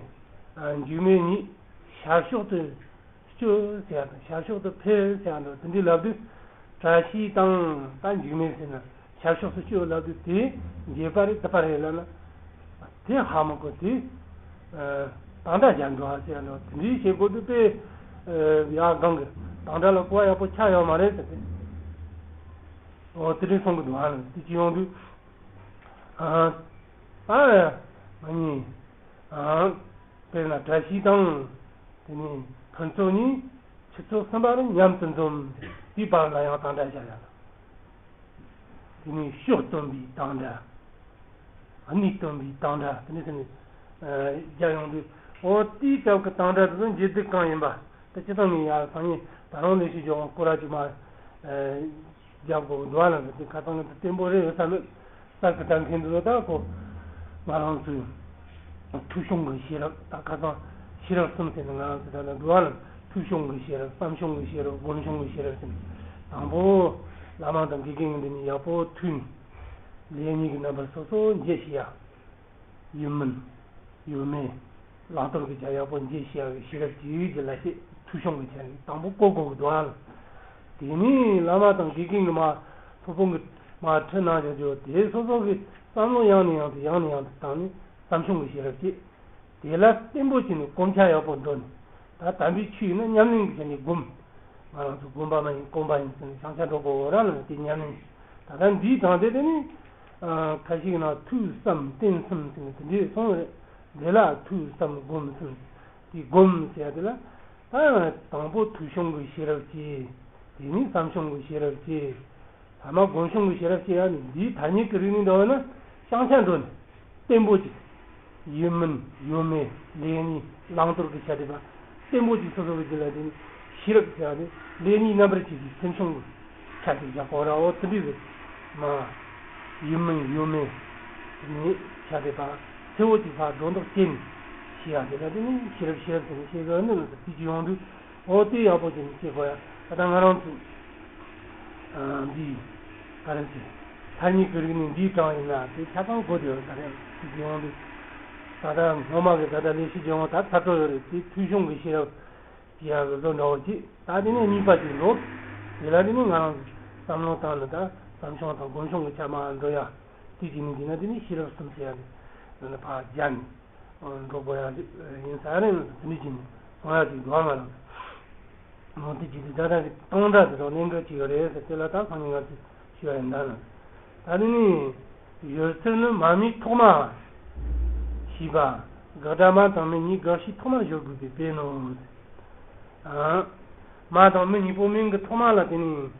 འཇིགས་མེད་གཉིས་ཤར་ཕྱོགས་དུ་སྐྱོད་ཟེར་ཡ་དང་ཤར་ཕྱོགས་དུ་ཕེབས་ཟེར་ཡ་འདྲ་དེ་འདྲའི་ལབ་དུས་བཀྲ་ཤིས་དང་ད་འཇིགས་མེད་ཟེར་ན་ཤར་ཕྱོགས་སུ་སྐྱོད་ལབ་དུས་དེ་འབྱེད་པ་རེད་སྡུད་པ་རེད་ལབ་ན་དེ་ཧ་མ་གོ་དེ་དང་སྒྲ་སྦྱར་འགྲོ་བ་ཟེར་ཡ་འདྲ་དེ་འདྲའི་བྱེད་དགོས་དུས་དཔེ་ཡ་གང་གི་དང་སྒྲ་ལ་གོ་བ་ཡག་པོ་ཆགས་ཡོད་མ་རེད་ཟེར་ཏེ་འོ་དེ་འདྲའི་གསུང་གི་འདུག་ཨ་ནི་དེ་ཅི་ཡོང་དུས། ཨ། ཨ། ང་གཉིས། ཨ། དཔེར་ན་བཀྲ་ཤིས་དང་། དེ་ནས་ཕུན་ཚོགས་གཉིས། ཆུ་ཚོད་གསུམ་པ་ནི་མཉམ་དུ་འཛོམས། དེའི་བར་ལ་ཡང་དང་སྒྲ་བཞག་ཡ་ལ། དེ་ནས་ཕྱོགས་སྟོན་པའི་དང་སྒྲ། གནས་སྟོན་པའི་དང་སྒྲ་དེ་ནས་དེ་ནས། རྒྱག་ཡོང་དུས་འོ་དེའི་སྐབས་ཀྱི་དང་སྒྲ་དེ་ཚོ་འབྱེད་སྡུད་གང་ཡིན་པ། ད་སྤྱིར་བཏང་ངས་ཡར་སང་ཉིན་ད་རུང་ལས་ཤིག་འཇོག་སྐོར་ར་ཅིག་མ། རྒྱག་དགོས་འདུག་ཨ་ལ་འདི་ཁ་སང་གི་བརྟན་པོ་རེད་ཡོད་ས་མེད། གསར་གི་ལྟ་མཁན་འདུག་ད་ཁོ་ང་རང་ཚོའི་ཐོས་བྱུང་གི་ཤེས་རབ་ད་ཁ་སང་ཤེས་རབ་གསུམ་ཟེར་ནས་ང་རང་ཚོ་ད་ལ་འདུག་ཨ་ལ་ཐོས་བྱུང་གི་ཤེས་རབ་བསམ་བྱུང་གི་ཤེས་རབ་སྒོམ་བྱུང་གི་ཤེས་རབ་ཟེར་ནས་དང་པོ་བླ་མ་དང་དགེ་རྒན་གྱི་འདི་ནས་ཡག་པོ་ཐོས་ནས་ལས་གཉིས་ཀྱི་རྣམ་པར་སོ་སོ་འབྱེད་ཤེས་ཡ། ཡོད་མིན། ཡོད་མེད། བླང་དོར་གྱི་ཆ་ཡག་པོ་འབྱེད་ཤེས་ཡག་གི་ཤེས་རབ་ཀྱི་ཡུལ་གྱི་ལ་ཤེས་ཐོས་བྱུང་གི་ཆ་ནས་དང་པོ་གོ་དགོས་ཀྱི་འདུག་ཨ། དེ་ནས་བླ་མ་དང་དགེ་རྒན་གྱི་མ་སློབ་དཔོན་གྱི་མ་ཁྲིད་གནང་བཞག་རྒྱུ་དེ་སོ་སོ་གི་བསམ་བློ་ཡང་ནས་ཡང་དུ་ཡང་ནས་ཡང་དུ་བཏང་ནས་བསམ་བྱུང་གི་ཤེས་རབ་སྐྱེས། དེ་ལ་བརྟན་པོ་བྱས་ནས་གོམས་ཆ་ཡག་པོ་འགྲོ་ནས་ད་དམ་པའི་ཆོས་ཡིན་ན་ཉམས་ལེན་གྱི་ཆ་ནས་སྒོམ། ང་རང་ཚོ་སྒོམ་པ་མ་ཡིན་གོམས་པ་ཡིན་ཟེར་ནས་བྱང་ཆ་འགྲོ་དགོས་ར་ལ་དེ་ཉམས་ལེན། ད་ལྟ་འདིའི་དྲང་དེ་དེ་ནི། ཁ་ཤས་ཀྱི་ནང་ཐོས་བསམ་བརྟེན་གསུམ་ཟེར་ནས་དེ་འདྲའི་གསུངས་རེད། དེ་ལ་ཐོས་བསམ་སྒོམ་གསུམ། དེ་སྒོམ་ཟེར་ཡ་དེ་ལ། ད་དང་པོ་ཐོས་བྱུང་གི་ཤེས་རབ་སྐྱེས། དེ་ནས་བསམ་བྱུང་གི་ཤེས་རབ་སྐྱེས། ཐ་མ་སྒོམ་བྱུང་གི་ཤེས་རབ་སྐྱེས་ཡ་ནི་འདིའི་ཐ་སྙད་ཀྱི་རིགས་ནི་འདྲ་བ་ན་བྱང་ཆ་འགྲོ་ནས། བརྟན་པོ་ཅིག་ཡིན་མིན་ཡོད་མེད་ལས་གཉིས་བླང་དོར་གྱི་ཆ་དེ་པ། བརྟན་པོ་ཅིག་སོ་སོ་གི་རྒྱུད་ལ་དེ་ནི་ཤེས་རབ་ཟེར་བ་ནི་ལས་གཉིས་རྣམ་པར་ཕྱེ་ཞིང་སེམས་བྱུང་གི་ཆ་དེ་བཞག་གོ་ར་འོ་དེ་འདྲ་རེད། མ། ཡིན་མིན་ཡོད་མེད་ནི་ཆ་དེ་པ། ཚེ་བོ་གཅིག་ཕར་སྒྲོ་འདོགས་བཅད་ནས་བྱས་ཡ་དེ་ལ་དེ་ནི་ཤེས་རབ་ཤེས་རབ་ཟེར་ནས་བཤད་གི་ནི་ལ་དེ་གཅིག་ཡོང་དུས། འོ་དེ་ཡག་པོ་བྱས་ནས་བྱེད་དགོས་ཡ། ད་ལྟ་ང་རང་ཚོ་ཨ་འདི་ག་རེ་ཟེར། ཐ་སྙད་ཀྱི་རིག་གནས་འདིའི་གྲངས་ཡིན་ན་དེ་ཆ་ཚང་དགོས་དེ་ཡོད། ད་རེད་དེ་གཅིག་ཡོང་དུས། ད་ལྟ་སྔོན་མ་གི་ད་ལྟ་ལས་བྱེད་ལྗོན་དབང་ད་ཚར་འགྲོ་ཡོད་རེད། དེ་ཐོས་བྱུང་གི་ཤེས་རབ་ཡ་གི་བཟོ་འདྲ་བོ་ཅིག་ད་དེ་ནས་གཉིས་པ་ཅིག་འགྲོ། དེ་ལ་དེ་ནས་ང་རང་བསམ་བློ་བཏང་ནས་ད་བསམ་བྱུང་དང་སྒོམ་བྱུང་གི་ཆ་མ་འགྲོ་ཡ། དེ་ཅིག་ནས་བྱས་ན་དེ་ནས་ཤེས་རབ་གསུམ་ཟེར་ཡ་དེ་ནས་ཕར་སྦྱར་ནས་འགྲོ་དགོས་ཡ་ཡིན་ས་རེད། དེ་ནས་བྱས་ནས་སོང་ཡ་ཅིག་འགྲོ་བ་ང་རང་། འོ་དེ་ཅིག་དེ་ད་ལྟ་གི་སྟོང་སྒྲ་དེ་དང་གནད་འགག་ཅིག་ཡོད་རེད་ཟེར། དེ་ལ་ད་སང་ཉིན་ང་ཚོས་ཞུ་བ་ཡིན་ད་ལ། ད་དེ་ནས་སྦྱོར་ཚུལ་ནི་མ་མིང་ཐོག་མ་ཞེས་པ། དགག་སྒྲ་མ་དང་མིང་གཉིས་དགག་བྱའི་ཐོག་མར་སྦྱོར་དགོས་པའི་དཔེ་ནོ། ཨ། མ་དང་མིང་གཉིས་པོ་མིང་གི་ཐོག་མ་ལ་དེ་ནས་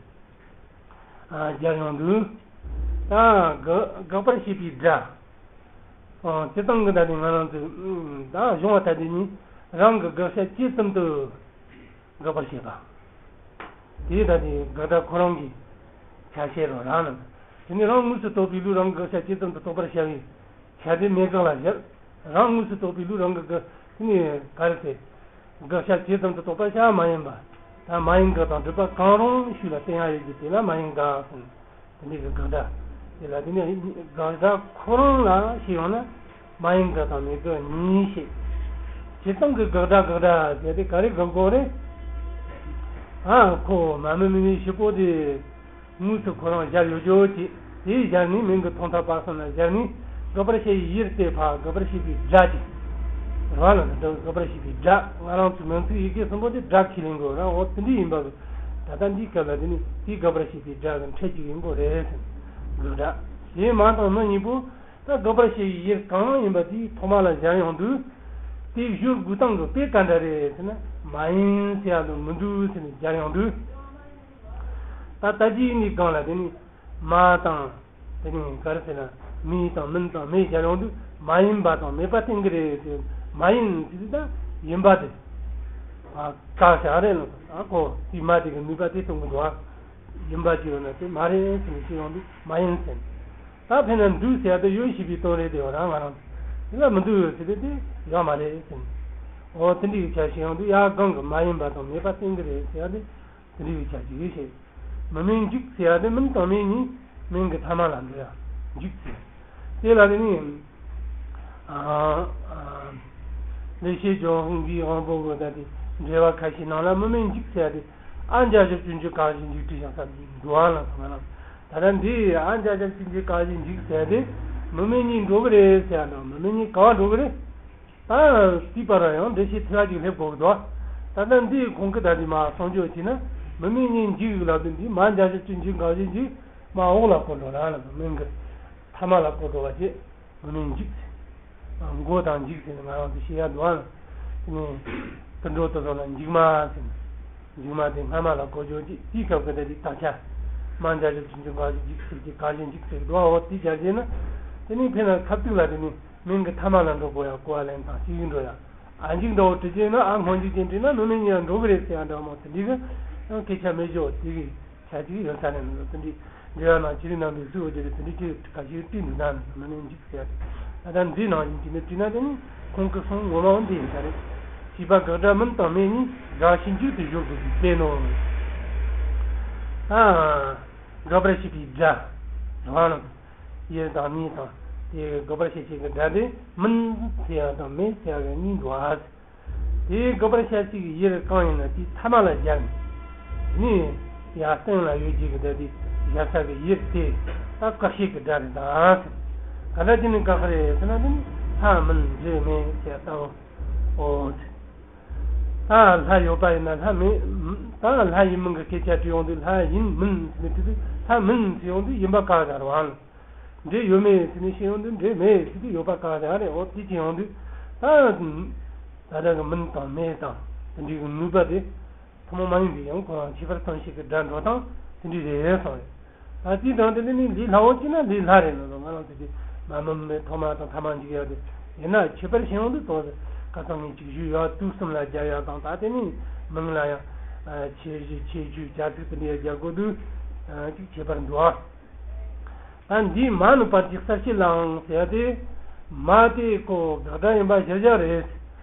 ཨ་སྦྱར་ཡོང་དུས། ད་དགག་དགག་པར་བྱེད་པའི་སྒྲ། ཨ་སྤྱིར་བཏང་གི་ད་དེ་ང་རང་ཚོས་ད་གཞུང་བ་ད་དེ་ནི་རང་གི་དགག་བྱ་ཇི་ཙམ་དུ་དགག་པར་བྱེད་པ། དེ་ད་དེ་དགག་སྒྲ་ཁོ་རང་གི་ཆ་ཤས་རོ་རང་ལ། དེ་ནི་རང་དངོས་སུ་རྟོགས་པའི་ལུགས་རང་གི་དགག་བྱ་ཇི་ཙམ་དུ་རྟོགས་པར་བྱ་བའི་ཆ་དེ་མེད་གང་ལ་བཞག་རང་དངོས་སུ་རྟོགས་པའི་ལུགས་རང་གི་དགག་དེ་ནི་ག་རེ་ཟེར། དགག་བྱ་ཇི་ཙམ་དུ་རྟོགས་པར་བྱ་བ་མ་ཡིན་པ། ད་མ་ཡིན་དགག་དང་སྒྲུབ་པ་གང་རུང་ཞིག་ལ་བསྟན་ཡ་ཡོད་ཀྱི་དེ་ལ་མ་ཡིན་དགག་ཟེར། དེ་འདྲའི་གི་དགག་སྒྲ། དེ་ལ་དེ་ནས་དགག་སྒྲ་ཁོ་རང་ལ་ཞེས་ཡོང་ན་མ་ཡིན་དགག་དང་མེད་དགག་གཉིས་ཤེས། སྤྱིར་བཏང་གི་དགག་སྒྲ་དགག་སྒྲ་ཟེར་དེ་ག་རེ་དགག་དགོས་རེད། ཨ་ཁོ་མ་མི་མི་མི་ཞིག་པོ་དེ་དངོས་སུ་ཁོ་རང་སྦྱར་ཡོད་རྒྱུ་ཅིག་དེའི་སྦྱར་ནས་མིང་གི་ཐོག་མཐའ་བར་གསུམ་ལ་སྦྱར་ནས་དགག་པར་བྱ་ཡི་ཡིར་བལྟས་ཕར་དགག་པར་བྱེད་པའི་སྒྲ་ཅིག་རང་ལ་འདི་དགག་པར་བྱེད་པའི་སྒྲ་ང་རང་ཚོའི་མིང་ཚིག་ཡི་གེ་གསུམ་པོ་དེ་སྒྲ་ཁས་ལེན་དགོས་ར། འོ་དེ་འདྲ་ཡིན་པ་གི་ད་ལྟ་འདིའི་སྐབས་ལ་དེ་ནི་དེའི་དགག་པར་བྱེད་པའི་སྒྲ་གི་ཕྲད་ཅིག་ཡིན་དགོས་རེད་ཟེར། དགག་སྒྲ། དེའི་མ་དང་མི་གཉིས་པོ་ད་དགག་པར་བྱེད་པའི་ཡུལ་གང་ཡིན་པ་དེའི་ཐོག་མ་ལ་སྦྱར་ཡོང་དུས། དེའི་སྦྱོར་དགོས་སྟངས་ཀྱི་དཔེ་ག་འདྲ་རེད་ཟེར་ན། མ་ཡིན་ཟེར་ཡ་དང་མི་འདུག་ཟེར་ནས་སྦྱར་ཡོང་དུས། ད་ལྟ་ཅིའི་ནི་སྒང་ལ་དེ་ནི་མ་དང་། དེ་ནི་ག་རེ་ཟེར་ན་མིན་དང་མིན་དང་མེད་སྦྱར་ཡོང་དུས་མ་ཡིན་པ་དང་མེད་པ་བསྟན་གི་རེད་ཟེར། མ་ཡིན་ཟེར་དུས་ད་ཡིན་པ་དེ། ཨ་ག་ཟེར་རེད་ལ། ཨ་ཁོ་དེའི་མ་དེ་གི་ནུས་པ་དེ་གཏོང་གི་འདུག་ཨ། ཡིན་པ་ཅིག་ཡོད་ན་དེ་མ་རེད་ཟེར་ནས་ཤེས་ཡོང་དུས་མ་ཡིན་ཟེར། ད་ཕན་ན་འདུག་ཟེར་ཡ་དེ་ཡོད་ཞེས་པའི་དོན་རེད་དེ་ཡོད་རང་ང་རང་། དེ་ལ་མི་འདུག་ཟེར་དེ་དེ་ཡོད་མ་རེད་ཟེར། འོ་དེ་འདྲའི་ཆ་ཤེས་ཡོང་དུས་ཡ་གང་གི་མ་ཡིན་པ་དང་མེད་པ་བསྟན་གི་རེད་ཟེར་ཡ་དེ་དེ་འདྲའི་ཆ་ཞིག་ཡོད་ཤེས། མི་མིན་འཇིག་ཟེར་ཡ་དེ་མིན་དང་མེད་གཉིས་མིང་གི་ཐ་མ་ལ་འགྲོ་ཡ་འཇིག་ཟེར། དེ་ལ་དེ་ནི། ལེགས་བཤད་ལྗོན་དབང་གི་དབང་པོ་གི་ད་དེ་འགྲེལ་བ་ཁ་ཤས་ནང་ལ་མི་མིན་འཇིག་ཟེར་ཡ་དེ། ཨ་འཇའ་ཞབས་ཀྱུ་འཇིག་གང་ཞིག་འཇིག་བྲིས་ཤིང་ས་འགྲོ་བ་ལ་སོང་ང་ལ། ད་ལྟ་འདི་ཨ་འཇའ་ཞབས་ཀྱུ་འཇིག་གང་ཞིག་འཇིག་ཟེར་ཡ་དེ་མི་མིན་གཉིས་འགྲོ་གི་རེད་ཟེར་ཡ་དང་མི་མིན་གཉིས་གང་འགྲོ་གི་རེད། ད་དེའི་བར་ལ་ཡང་འགྲེལ་བཤད་ཐེ་བ་ཅིག་སླེབས་དགོས་ཀྱི་འདུག་ད་ལྟ་འདིའི་གོང་གི་ད་དེ་མ་སོང་ཆོག་བྱས་ན་མི་མིན་གཉིས་འཇིག་ལབ་དུས་འདི་མ་འཇའ་ཞབས་ཀྱུ་འཇིག་གང་ཞིག་འཇིག་མ་འོག་ལ་བསྐོར་འགྲོ་ལ་ལ་མིང་གི་ཐ་མ་ལ་བསྐོར་འགྲོ་བ་བྱེད། མི་མིན་འཇིག་ཟེར། མགོ་དང་འཇིག་ཟེར་ནས་ང་རང་ཚོ་བཤད་ཡ་འདུག་ཨ། དེ་ནས་དུད་འགྲོ་དེ་ཚོ་ལ་འཇིག་མ་ཟེར་ནས། འཇིག་མ་དེ་སྔ་མ་ལ་གོ་ཆོག་ཅིག་དེའི་སྐབས་ཀྱི་ད་ཅིག་དག་ཆ། མ་འཇའ་ཞབས་ཀྱུ་འཇིག་གང་ཞིག་འཇིག་ཟེར་གྱི་གང་ཞིག་འཇིག་ཟེར་གྱི་འདུག་ཨ། འོ་དེ་སྦྱར་བྱས་ན། དེ་ནས་ཕན་ན་ཁ་ཐུག་ལ་དེ་ནས་མིང་གི་ཐ་མ་ལ་འགྲོ་དགོས་ཡ་གོ་བ་ལེན་སྟངས་ཅིག་འགྲོ་ཡ། ཨ་འཇིག་འདྲ་བོ་བྲིས་བྱས་ན་ཨ་སྔོན་འཇུག་ཅན་བྲིས་ན་མི་མིན་གཉིས་ཡང་འགྲོ་གི་རེད་ཟེར་ཡ་འདྲ་མོ་དེ་འདྲའི་གི་ཡང་སྐད་ཆ་མེད་ཆོག་དེ་གི། ཆ་གཅིག་ཡོད་ས་རེད་འདུག་དེ་འདྲའི་འགྲེལ་བ་ནང་ཆོས་རིག་རྣམ་པའི་གཟུགས་འོད་ཀྱི་དེ་འདྲའི་ཆོས་ཁ་ཤས་བྲིས་འདུག་ན་མི་ནི་འཇིག་ཟེར་ཡ་དེ། ད་ལྟ་འདིའི་ནང་བཞིན་གྱི་ནི་བྲིས་ན་དེ་ནི་ཁོང་གི་གསུང་ངོ་མ་འོ་འདི་ཡིན་ས་རེད། ཞེས་པ་དགག་སྒྲ་མིན་དང་མེད་གཉིས་དགག་བྱའི་མཇུག་ཏུ་སྦྱོར་དགོས་པའི་དཔེ་ནོ། ཨ། དགག་པར་བྱེད་པའི་སྒྲ། རང་ལ་ཡིན་དང་མིན་དང་དེ་དགག་པར་བྱེད་བྱེད་ཀྱི་སྒྲ་དེ་མིན་ཟེར་ཡ་དང་མེད་ཟེར་ཡ་གཉིས་འདུག་ཨ། དེའི་དགག་པར་བྱ་ཚིག་གི་ཡུལ་གང་ཡིན་ན་དེའི་ཐ་མ་ལ་སྦྱར་ནས། དེ་ནས་ཡར་སྟེང་ལ་ཡོད་ཀྱི་གི་ད་དེ་སྦྱར་ས་གི་ཡུལ་དེ་ད་བཀག་བྱེད་ཀྱི་སྒྲ་རེད་ད། ག་འདྲ་བྱས་ནས་བཀག་གི་རེད་ཟེར་ན་དེ་ནི་ལྷ་མིན་འདྲེ་མེད་ཅེས་ལྟ་བུ། འོ། ད་ལྷ་ཡོད་པ་ཡིན་ན་ལྷ་མེད། ད་ལྷ་ཡིན་མིན་གྱི་སྐད་ཆ་དྲིས་ཡོང་དུས་ལྷ་ཡིན་མིན་ཟེར་ནས་དྲིས་དུས་ལྷ་མིན་ཟེར་ཡོང་དུས་ཡིན་པ་བཀག་ཡ་རེད་བ། འདྲེ་ཡོད་མེད་ཟེར་ནས་བཤད་ཡོང་དུས་འདྲེ་མེད་ཟེར་དུས་ཡོད་པ་གང་ཟེར་རེད། འོ་དེ་བྱས་ཡོང་དུས་ད་ད་ལྟ་གི་མིན་དང་མེད་དང་དེ་འདྲའི་གི་ནུས་པ་དེ་ཐུན་མོང་མ་ཡིན་པའི་ཡང་ཁོ་རང་ཁྱད་པར་མཚོན་བྱེད་ཀྱི་སྒྲ་འགྲོ་སྟངས་དེ་འདྲའི་རེད་གསུངས་རེད། ད་དེའི་སྟེང་དེ་ནི་ལས་སླ་བོ་བྱས་ན་ལས་སླ་རེད་ལ། ང་རང་ཚོ་དེ་མ་མིན་མེད་ཐོག་མ་དང་ཐ་མ་འཇིག་ཡ་དེ་ཡིན་ན་ཁྱད་པར་བྱས་ཡོང་དུས་དོ་ཁ་སང་ངས་ཅིག་ཞུས་ཡ་དུས་གསུམ་ལ་སྦྱར་ཡ་དང་ད་དེ་ནི་མིང་ལ་ཡང་ཆེ་བཞི་ཆེ་བཅུ་བྱ་ཚིག་དེ་འདྲའི་སྦྱར་དགོས་དུས་ཅིག་ཁྱད་པར་འདུག་ཨ། ད་འདིའི་མ་ནི་བར་གྱི་གསལ་བྱེད་ལའང་ཟེར་ཏེ། མ་དེ་ཁོ་དགག་སྒྲ་ཡིན་པ་གཞིར་བཞག་རེད།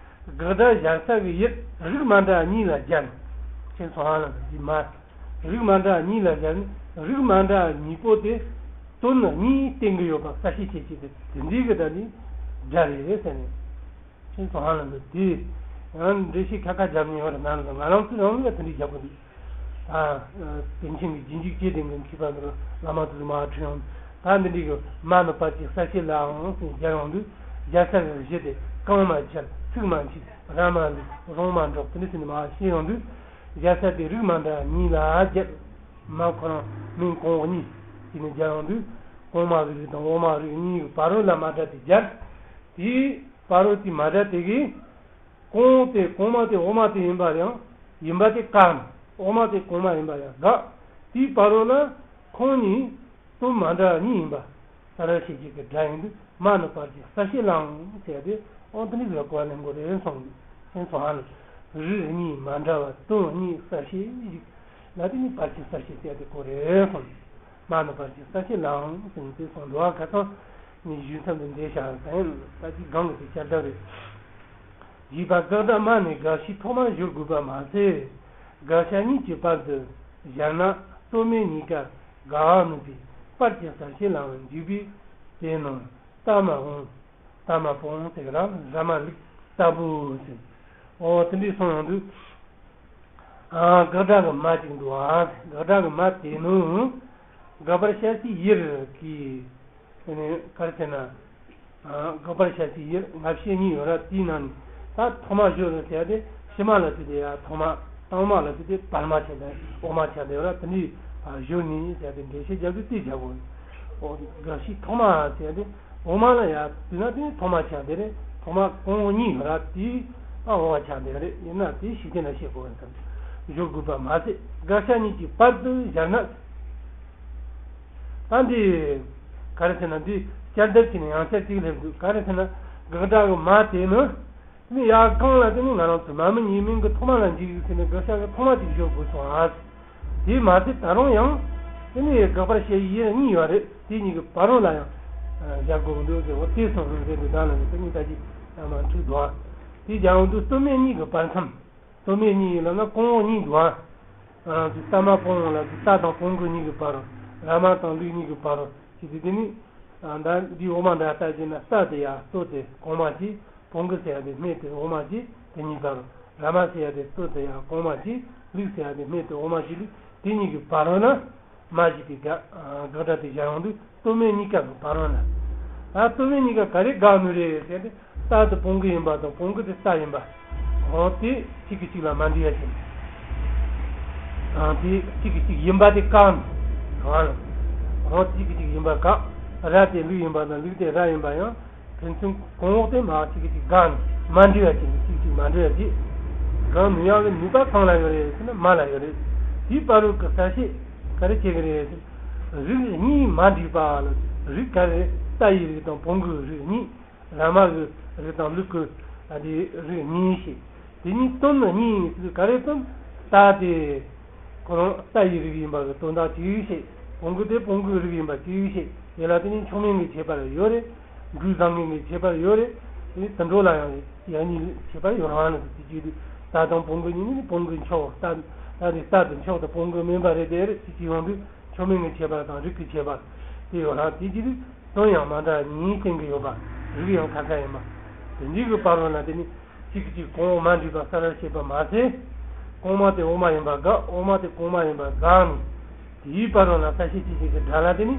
དགག་སྒྲ་སྦྱར་ས་གི་ཡུལ་རིགས་མ་འདྲ་གཉིས་ལ་སྦྱར། ཁྱེད་ཚོ་ཧ་ལམ་གྱི་མ། རིགས་མ་འདྲ་གཉིས་ལ་སྦྱར་ནས་རིགས་མ་འདྲ་གཉིས་པོ་དེ་དོན་གཉིས་བསྟན་གྱི་ཡོད་པ་གསལ་བཤད་བྱེད་ཀྱི་དེ་དེ་འདྲའི་གི་ད་ནི་སྒྲ་རེད་ཟེར་ནས། ཁྱེད་ཚོ་ཧ་ལམ་དེ་ཡང་འགྲེལ་བཤད་ཁ་ཁ་རྒྱབ་ནས་ཡོད་རེད། ན་ང་རང་ཚོ་རང་ལ་དེ་འདྲའི་རྒྱབ་དགོས་འདུག་ད་པཎ་ཆེན་གྱི་རྗེས་འཇུག་ཅེས་དེ་གི་མཁས་པ་འདི་བླ་མ་དུ་མ་ཁྲིད་ཡོང་། ད་འདི་འདྲའི་གི་མ་ནི་བར་གྱི་གསལ་བཤད་ལའང་སྦྱར་ཡོང་དུས། སྦྱར་ས་གི་གཞི་དེ་གང་མ་ཁྱེར། ཚིག་མ་འཁྱེར། ར་མ་ལུག་རོང་མ་འབྲོག་དེ་འདྲ་ཟེར་ནས་མ་བཤད་ཡོང་དུས། སྦྱར་ས་དེ་རིགས་མ་འདྲ་གཉིས་ལ་སྦྱར། མ་ཁོ་རང་མིང་གོང་འོག་གཉིས་ཟེར་ནས་སྦྱར་ཡོང་དུས། གོང་མ་གི་རིགས་དང་འོག་མ་རིགས་གཉིས་ཀྱི་བར་རོ་ལ་མ་འདྲ་དེ་སྦྱར། དེའི་བར་རོ་དེ་མ་འདྲ་དེ་གིས། གོང་དེ་གོང་མ་དེ་འོག་མ་དེ་ཡིན་པ་ཡང་ཡིན་པ་དེ་བཀག་ནས། འོག་མ་དེ་གོང་མ་ཡིན་པ་ཡང་དགག་དེའི་བར་རོ་ལ་ཁོང་གཉིས་དོན་མ་འདྲ་གཉིས་ཡིན་པ་གསལ་བཤད་བྱེད་ཀྱི་སྒྲ་ཡིན་དུས། མ་ནི་བར་གྱི་གསལ་བཤད་ལའང་ཟེར་ཏེ། ཨོ་དེ་ནི་ལ་གོ་བ་ལེན་དགོས་རེད་གསུངས། ཁྱེད་ཚོ་ཧ་ལམ་རིགས་གཉིས་མ་འདྲ་བ་དོན་གཉིས་གསལ་བཤད་ཞིག་ལ་དེ་ནི་བར་གྱི་གསལ་བཤད་ཟེར་ཏེ་གོ་རེད་གསུངས། མ་ནི་བར་གྱི་གསལ་བཤད་ལའང་ཟེར་ཏེ་གསུངས་འདུག་བ། ཁ་སང་ནི་ཞུས་མཚམས་དུ་འདས་བཞག་ཟིན། ད་ཅི་གང་གི་དེ་བསྐྱར་ལྡབ་རེད། བཞི་པ་དགག་སྒྲ་མ་ནི་དགག་བྱའི་ཐོག་མར་སྦྱོར་དགོས་པ་མ་ཟད། དགག་བྱ་གཉིས་ཀྱི་བར་དུ་སྦྱར་ན་རྩོད་མེད་གཉིས་ཀ་དགག་པ་ནུས་པའི་བར་གྱི་གསལ་བཤད་ལའང་འཇུག་པས། དེ་ནི་ལྟ་མ་འོང་། ལྟ་མ་སྤོང་ཟེར་གི་རང་ར་མ་ལུག་ལྟ་བུ་ཟེར། འོ་དེ་འདྲའི་གསུངས་ཡོང་དུས། ཨ། དགག་སྒྲ་གི་མ་གཅིག་འདུག་ཨ། དགག་སྒྲ་གི་མ་དེ་ནི་དགག་པར་བྱ་བྱེད་ཡུལ་གྱི། དེ་ནས་ག་རེ་ཟེར་ན། ཨ། དགག་པར་བྱ་བྱེད་ཡུལ་ང་བཤད་གཉིས་ཡོད་ར། དེའི་ནང་ནས་ད་ཐོག་མ་སྦྱོར་རེད་ཟེར་ཏེ། ཕྱི་མ་ལ་དེ་དེ་ཡ་ཐོག་མ། ཐོག་མ་ལ་དེ་དེ་བར་མ་ཆགས་ཏེ་འོག་མ་ཆགས་ཏེ་ཡོད་ར། དེ་འདྲའི་སྦྱོར་ནས་ཟེར་ཏེ་འགྲེལ་བཤད་རྒྱབ་དུས་དེ་བྱ་དགོས། འོ། དགག་བྱའི་ཐོག་མ་ཟེར་ཏེ། འོག་མ་ལ་ཡ་དུས་ན་དེ་ནི་ཐོག་མ་ཆགས་དེ་རེད། ཐོག་མ་གོང་འོག་གཉིས་ཡོད་ར། དེའི་ཨ་འོག་མ་ཆགས་དེ་རེད། ཡིན་ན་དེ་ཤེས་ལྡན་ལ་བཤད་དགོས་པ་དང་སྦྱོར་དགོས་པ་མ་ཟད། དགག་བྱ་གཉིས་ཀྱི་བར་དུ་སྦྱར་ན། ད་འདི་ག་རེ་ཟེར་ན། འདི་བསྐྱར་ལྡབ་བྱས་ནས་ཡང་བསྐྱར་གཅིག་སླེབས་འདུག་ག་རེ་ཟེར་ན། དགག་སྒྲ་གི་མ་དེ་ནི། དེ་ནི་ཡ་གང་ལ་དེ་ནི་ང་རང་ཚོ་མ་མི་གཉིས་མིང་གི་ཐོག་མ་ལ་འཇུག་ཡོད་ཟེར་ནས་དགག་བྱ་གི་ཐོག་མ་ཅིག་སྦྱོར་དགོས་སོང་ཨ། དེ་མ་ཟད་ད་རུང་ཡང་དེ་ནི་དགག་པར་བྱ་ཡུལ་གཉིས་ཡོད་རེད། དེ་གཉིས་ཀྱི་བར་རོ་ལ་ཡང་སྦྱར་དགོས་འདུག་ཟེར། འོ་དེ་སོང་རེད་འདུག་ད་ལ་ནི་དེ་གཉིས་ད་ཅི་ཡང་མ་འཁྲུག་འདུག་ཨ། དེ་སྦྱར་འོང་དུས་རྩོད་མེད་གཉིས་ཀྱི་བར་མཚམས། རྩོད་མེད་གཉིས་ཡིན་ལབ་ན་གོང་འོག་གཉིས་འདུག་ཨ། ང་རང་ཚོས་ལྟ་མ་སྤོང་ལབ་དུས་ལྟ་དང་སྤོང་གི་གཉིས་ཀྱི་བར་རོ། ར་མ་དང་ལུག་གཉིས་ཀྱི་བར་རོ། ཅི་སྟེ་དེ་ནི། ད་འདིའི་འོག་མ་འདྲ་ལྟ་བྱས་ན། ལྟ་དེ་ཡ་གཙོ་དེ་གོང་མ་གཅིག་སྤོང་གི་ཟེར་ཡ་དེ་སྨད་དེ་འོག་མ་གཅིག་དེ་གཉིས་བར་རོ། ར་མ་ཟེར་ཡ་དེ་གཙོ་དེ་ཡ་གོང་མ་གཅིག་ལུག་ཟེར་ཡ་དེ་སྨད་དེ་འོག་མ་གཅིག་ལུག་དེ་གཉིས་ཀྱི་བར་རོ་ན། མ་ཞིག་གི་དགག་དགག་སྒྲ་དེ་སྦྱར་ཡོང་དུས་རྩོད་མེད་གཉིས་ཀ་གི་བར་རོ་ན། ད་རྩོད་མེད་གཉིས་ཀ་ག་རེ་དགག་ནི་རེད་ཟེར་ཏེ། ལྟ་དེ་སྤོང་གི་ཡིན་པ་དང་སྤོང་གི་དེ་ལྟ་ཡིན་པ། འོ་དེ་གཅིག་གིས་གཅིག་ལ་མ་འགྲིག་ཡ་ཅིག་ཨ། དེ་གཅིག་གིས་གཅིག་ཡིན་པ་དེ་བཀག་ནས། འོ་གཅིག་གིས་གཅིག་ཡིན་པ་བཀག་ར་དེ་ལུག་ཡིན་པ་དང་ལུག་དེ་ར་ཡིན་པ་ཡང་། ཕན་ཚུན་གོང་འོག་དེ་མ་གཅིག་གིས་གཅིག་དགག་ནས་མ་འགྲིག་ཡ་ཅིག་གཅིག་གཅིག་མ་འགྲིག་ཡ་ཅིག་དགག་ནུས་ཡག་གི་ནུས་པ་གང་ལ་ཡོད་རེད་ཟེར་ན་མ་ལ་ཡོད་རེད། དེའི་བར་རོ་གི་གསལ་བཤད་ག་རེ་བྱེད་ཀྱི་རེད་ཟེར། རིགས་གཉིས་མ་འགྲིག་པ་ལ། རིགས་ག་རེ། ལྟ་ཡི་རིགས་དང་སྤོང་གི་རིགས་གཉིས། ར་མ་གི་རིགས་དང་ལུག་གི་ཨ་དེ་རིགས་གཉིས་ཤིག་དེ་གཉིས་དོན་ནི་གཉིས་ཡིན་ཟེར། ག་རེ་དོན། ལྟ་དེ་ཁོ་རང་ལྟ་ཡི་རིགས་ཡིན་པ་གི་དོན་དག་གཅིག་བྱེད། སྤོང་གི་དེ་སྤོང་གི་རིགས་ཡིན་པ་གཅིག་བྱེད། དེ་ལ་དེ་ནི་མཆོག་དམན་གྱི་ཁྱད་པར་ཡོད་རེད། འབྲུ་བཟང་ངན་གྱི་ཁྱད་པར་ཡོད་རེད། དེ་དུད་འགྲོ་ལ་ཡང་ཡང་གཉིས་ཁྱད་པར་ཡོད་རང་ལ་དེ་གཅིག་དུས་ལྟ་དང་སྤོང་གི་གཉིས་ནི་སྤོང་གི་མཆོག་ལྟ་ལྟ་དེ་ལྟ་དེ་མཆོག་ཏུ་སྤོང་གི་དམན་པ་རེད། དེ་རེད། དེ་གཅིག་ཡོང་དུས་མཆོག་དམན་གྱི་ཁྱད་པར་དང་རིགས་ཀྱི་ཁྱད་པར་དེ་ཡོད་རང་། དེ་གཅིག་དུས། དོན་ཡང་མ་འདྲ་གཉིས་བསྟན་གྱི་ཡོད་པ། རིགས་ཡང་ཁ་ཁ་ཡིན་པ། དེ་གཉིས་ཀྱི་བར་རོ་ན་དེ་ནི་གཅིག་གིས་གཅིག་གོང་འོག་མ་འགྲིག་པ་གསལ་བར་བྱེད་པ་མ་ཟད། གོང་མ་དེ་འོག་མ་ཡིན་པ་དགག་འོག་མ་དེ་གོང་མ་ཡིན་པ་དགག་ནས། དེའི་བར་རོ་ན་གསལ་བྱེད་ཅེས་བྱེད་ཀྱི་སྒྲ་ལ་དེ་ནི་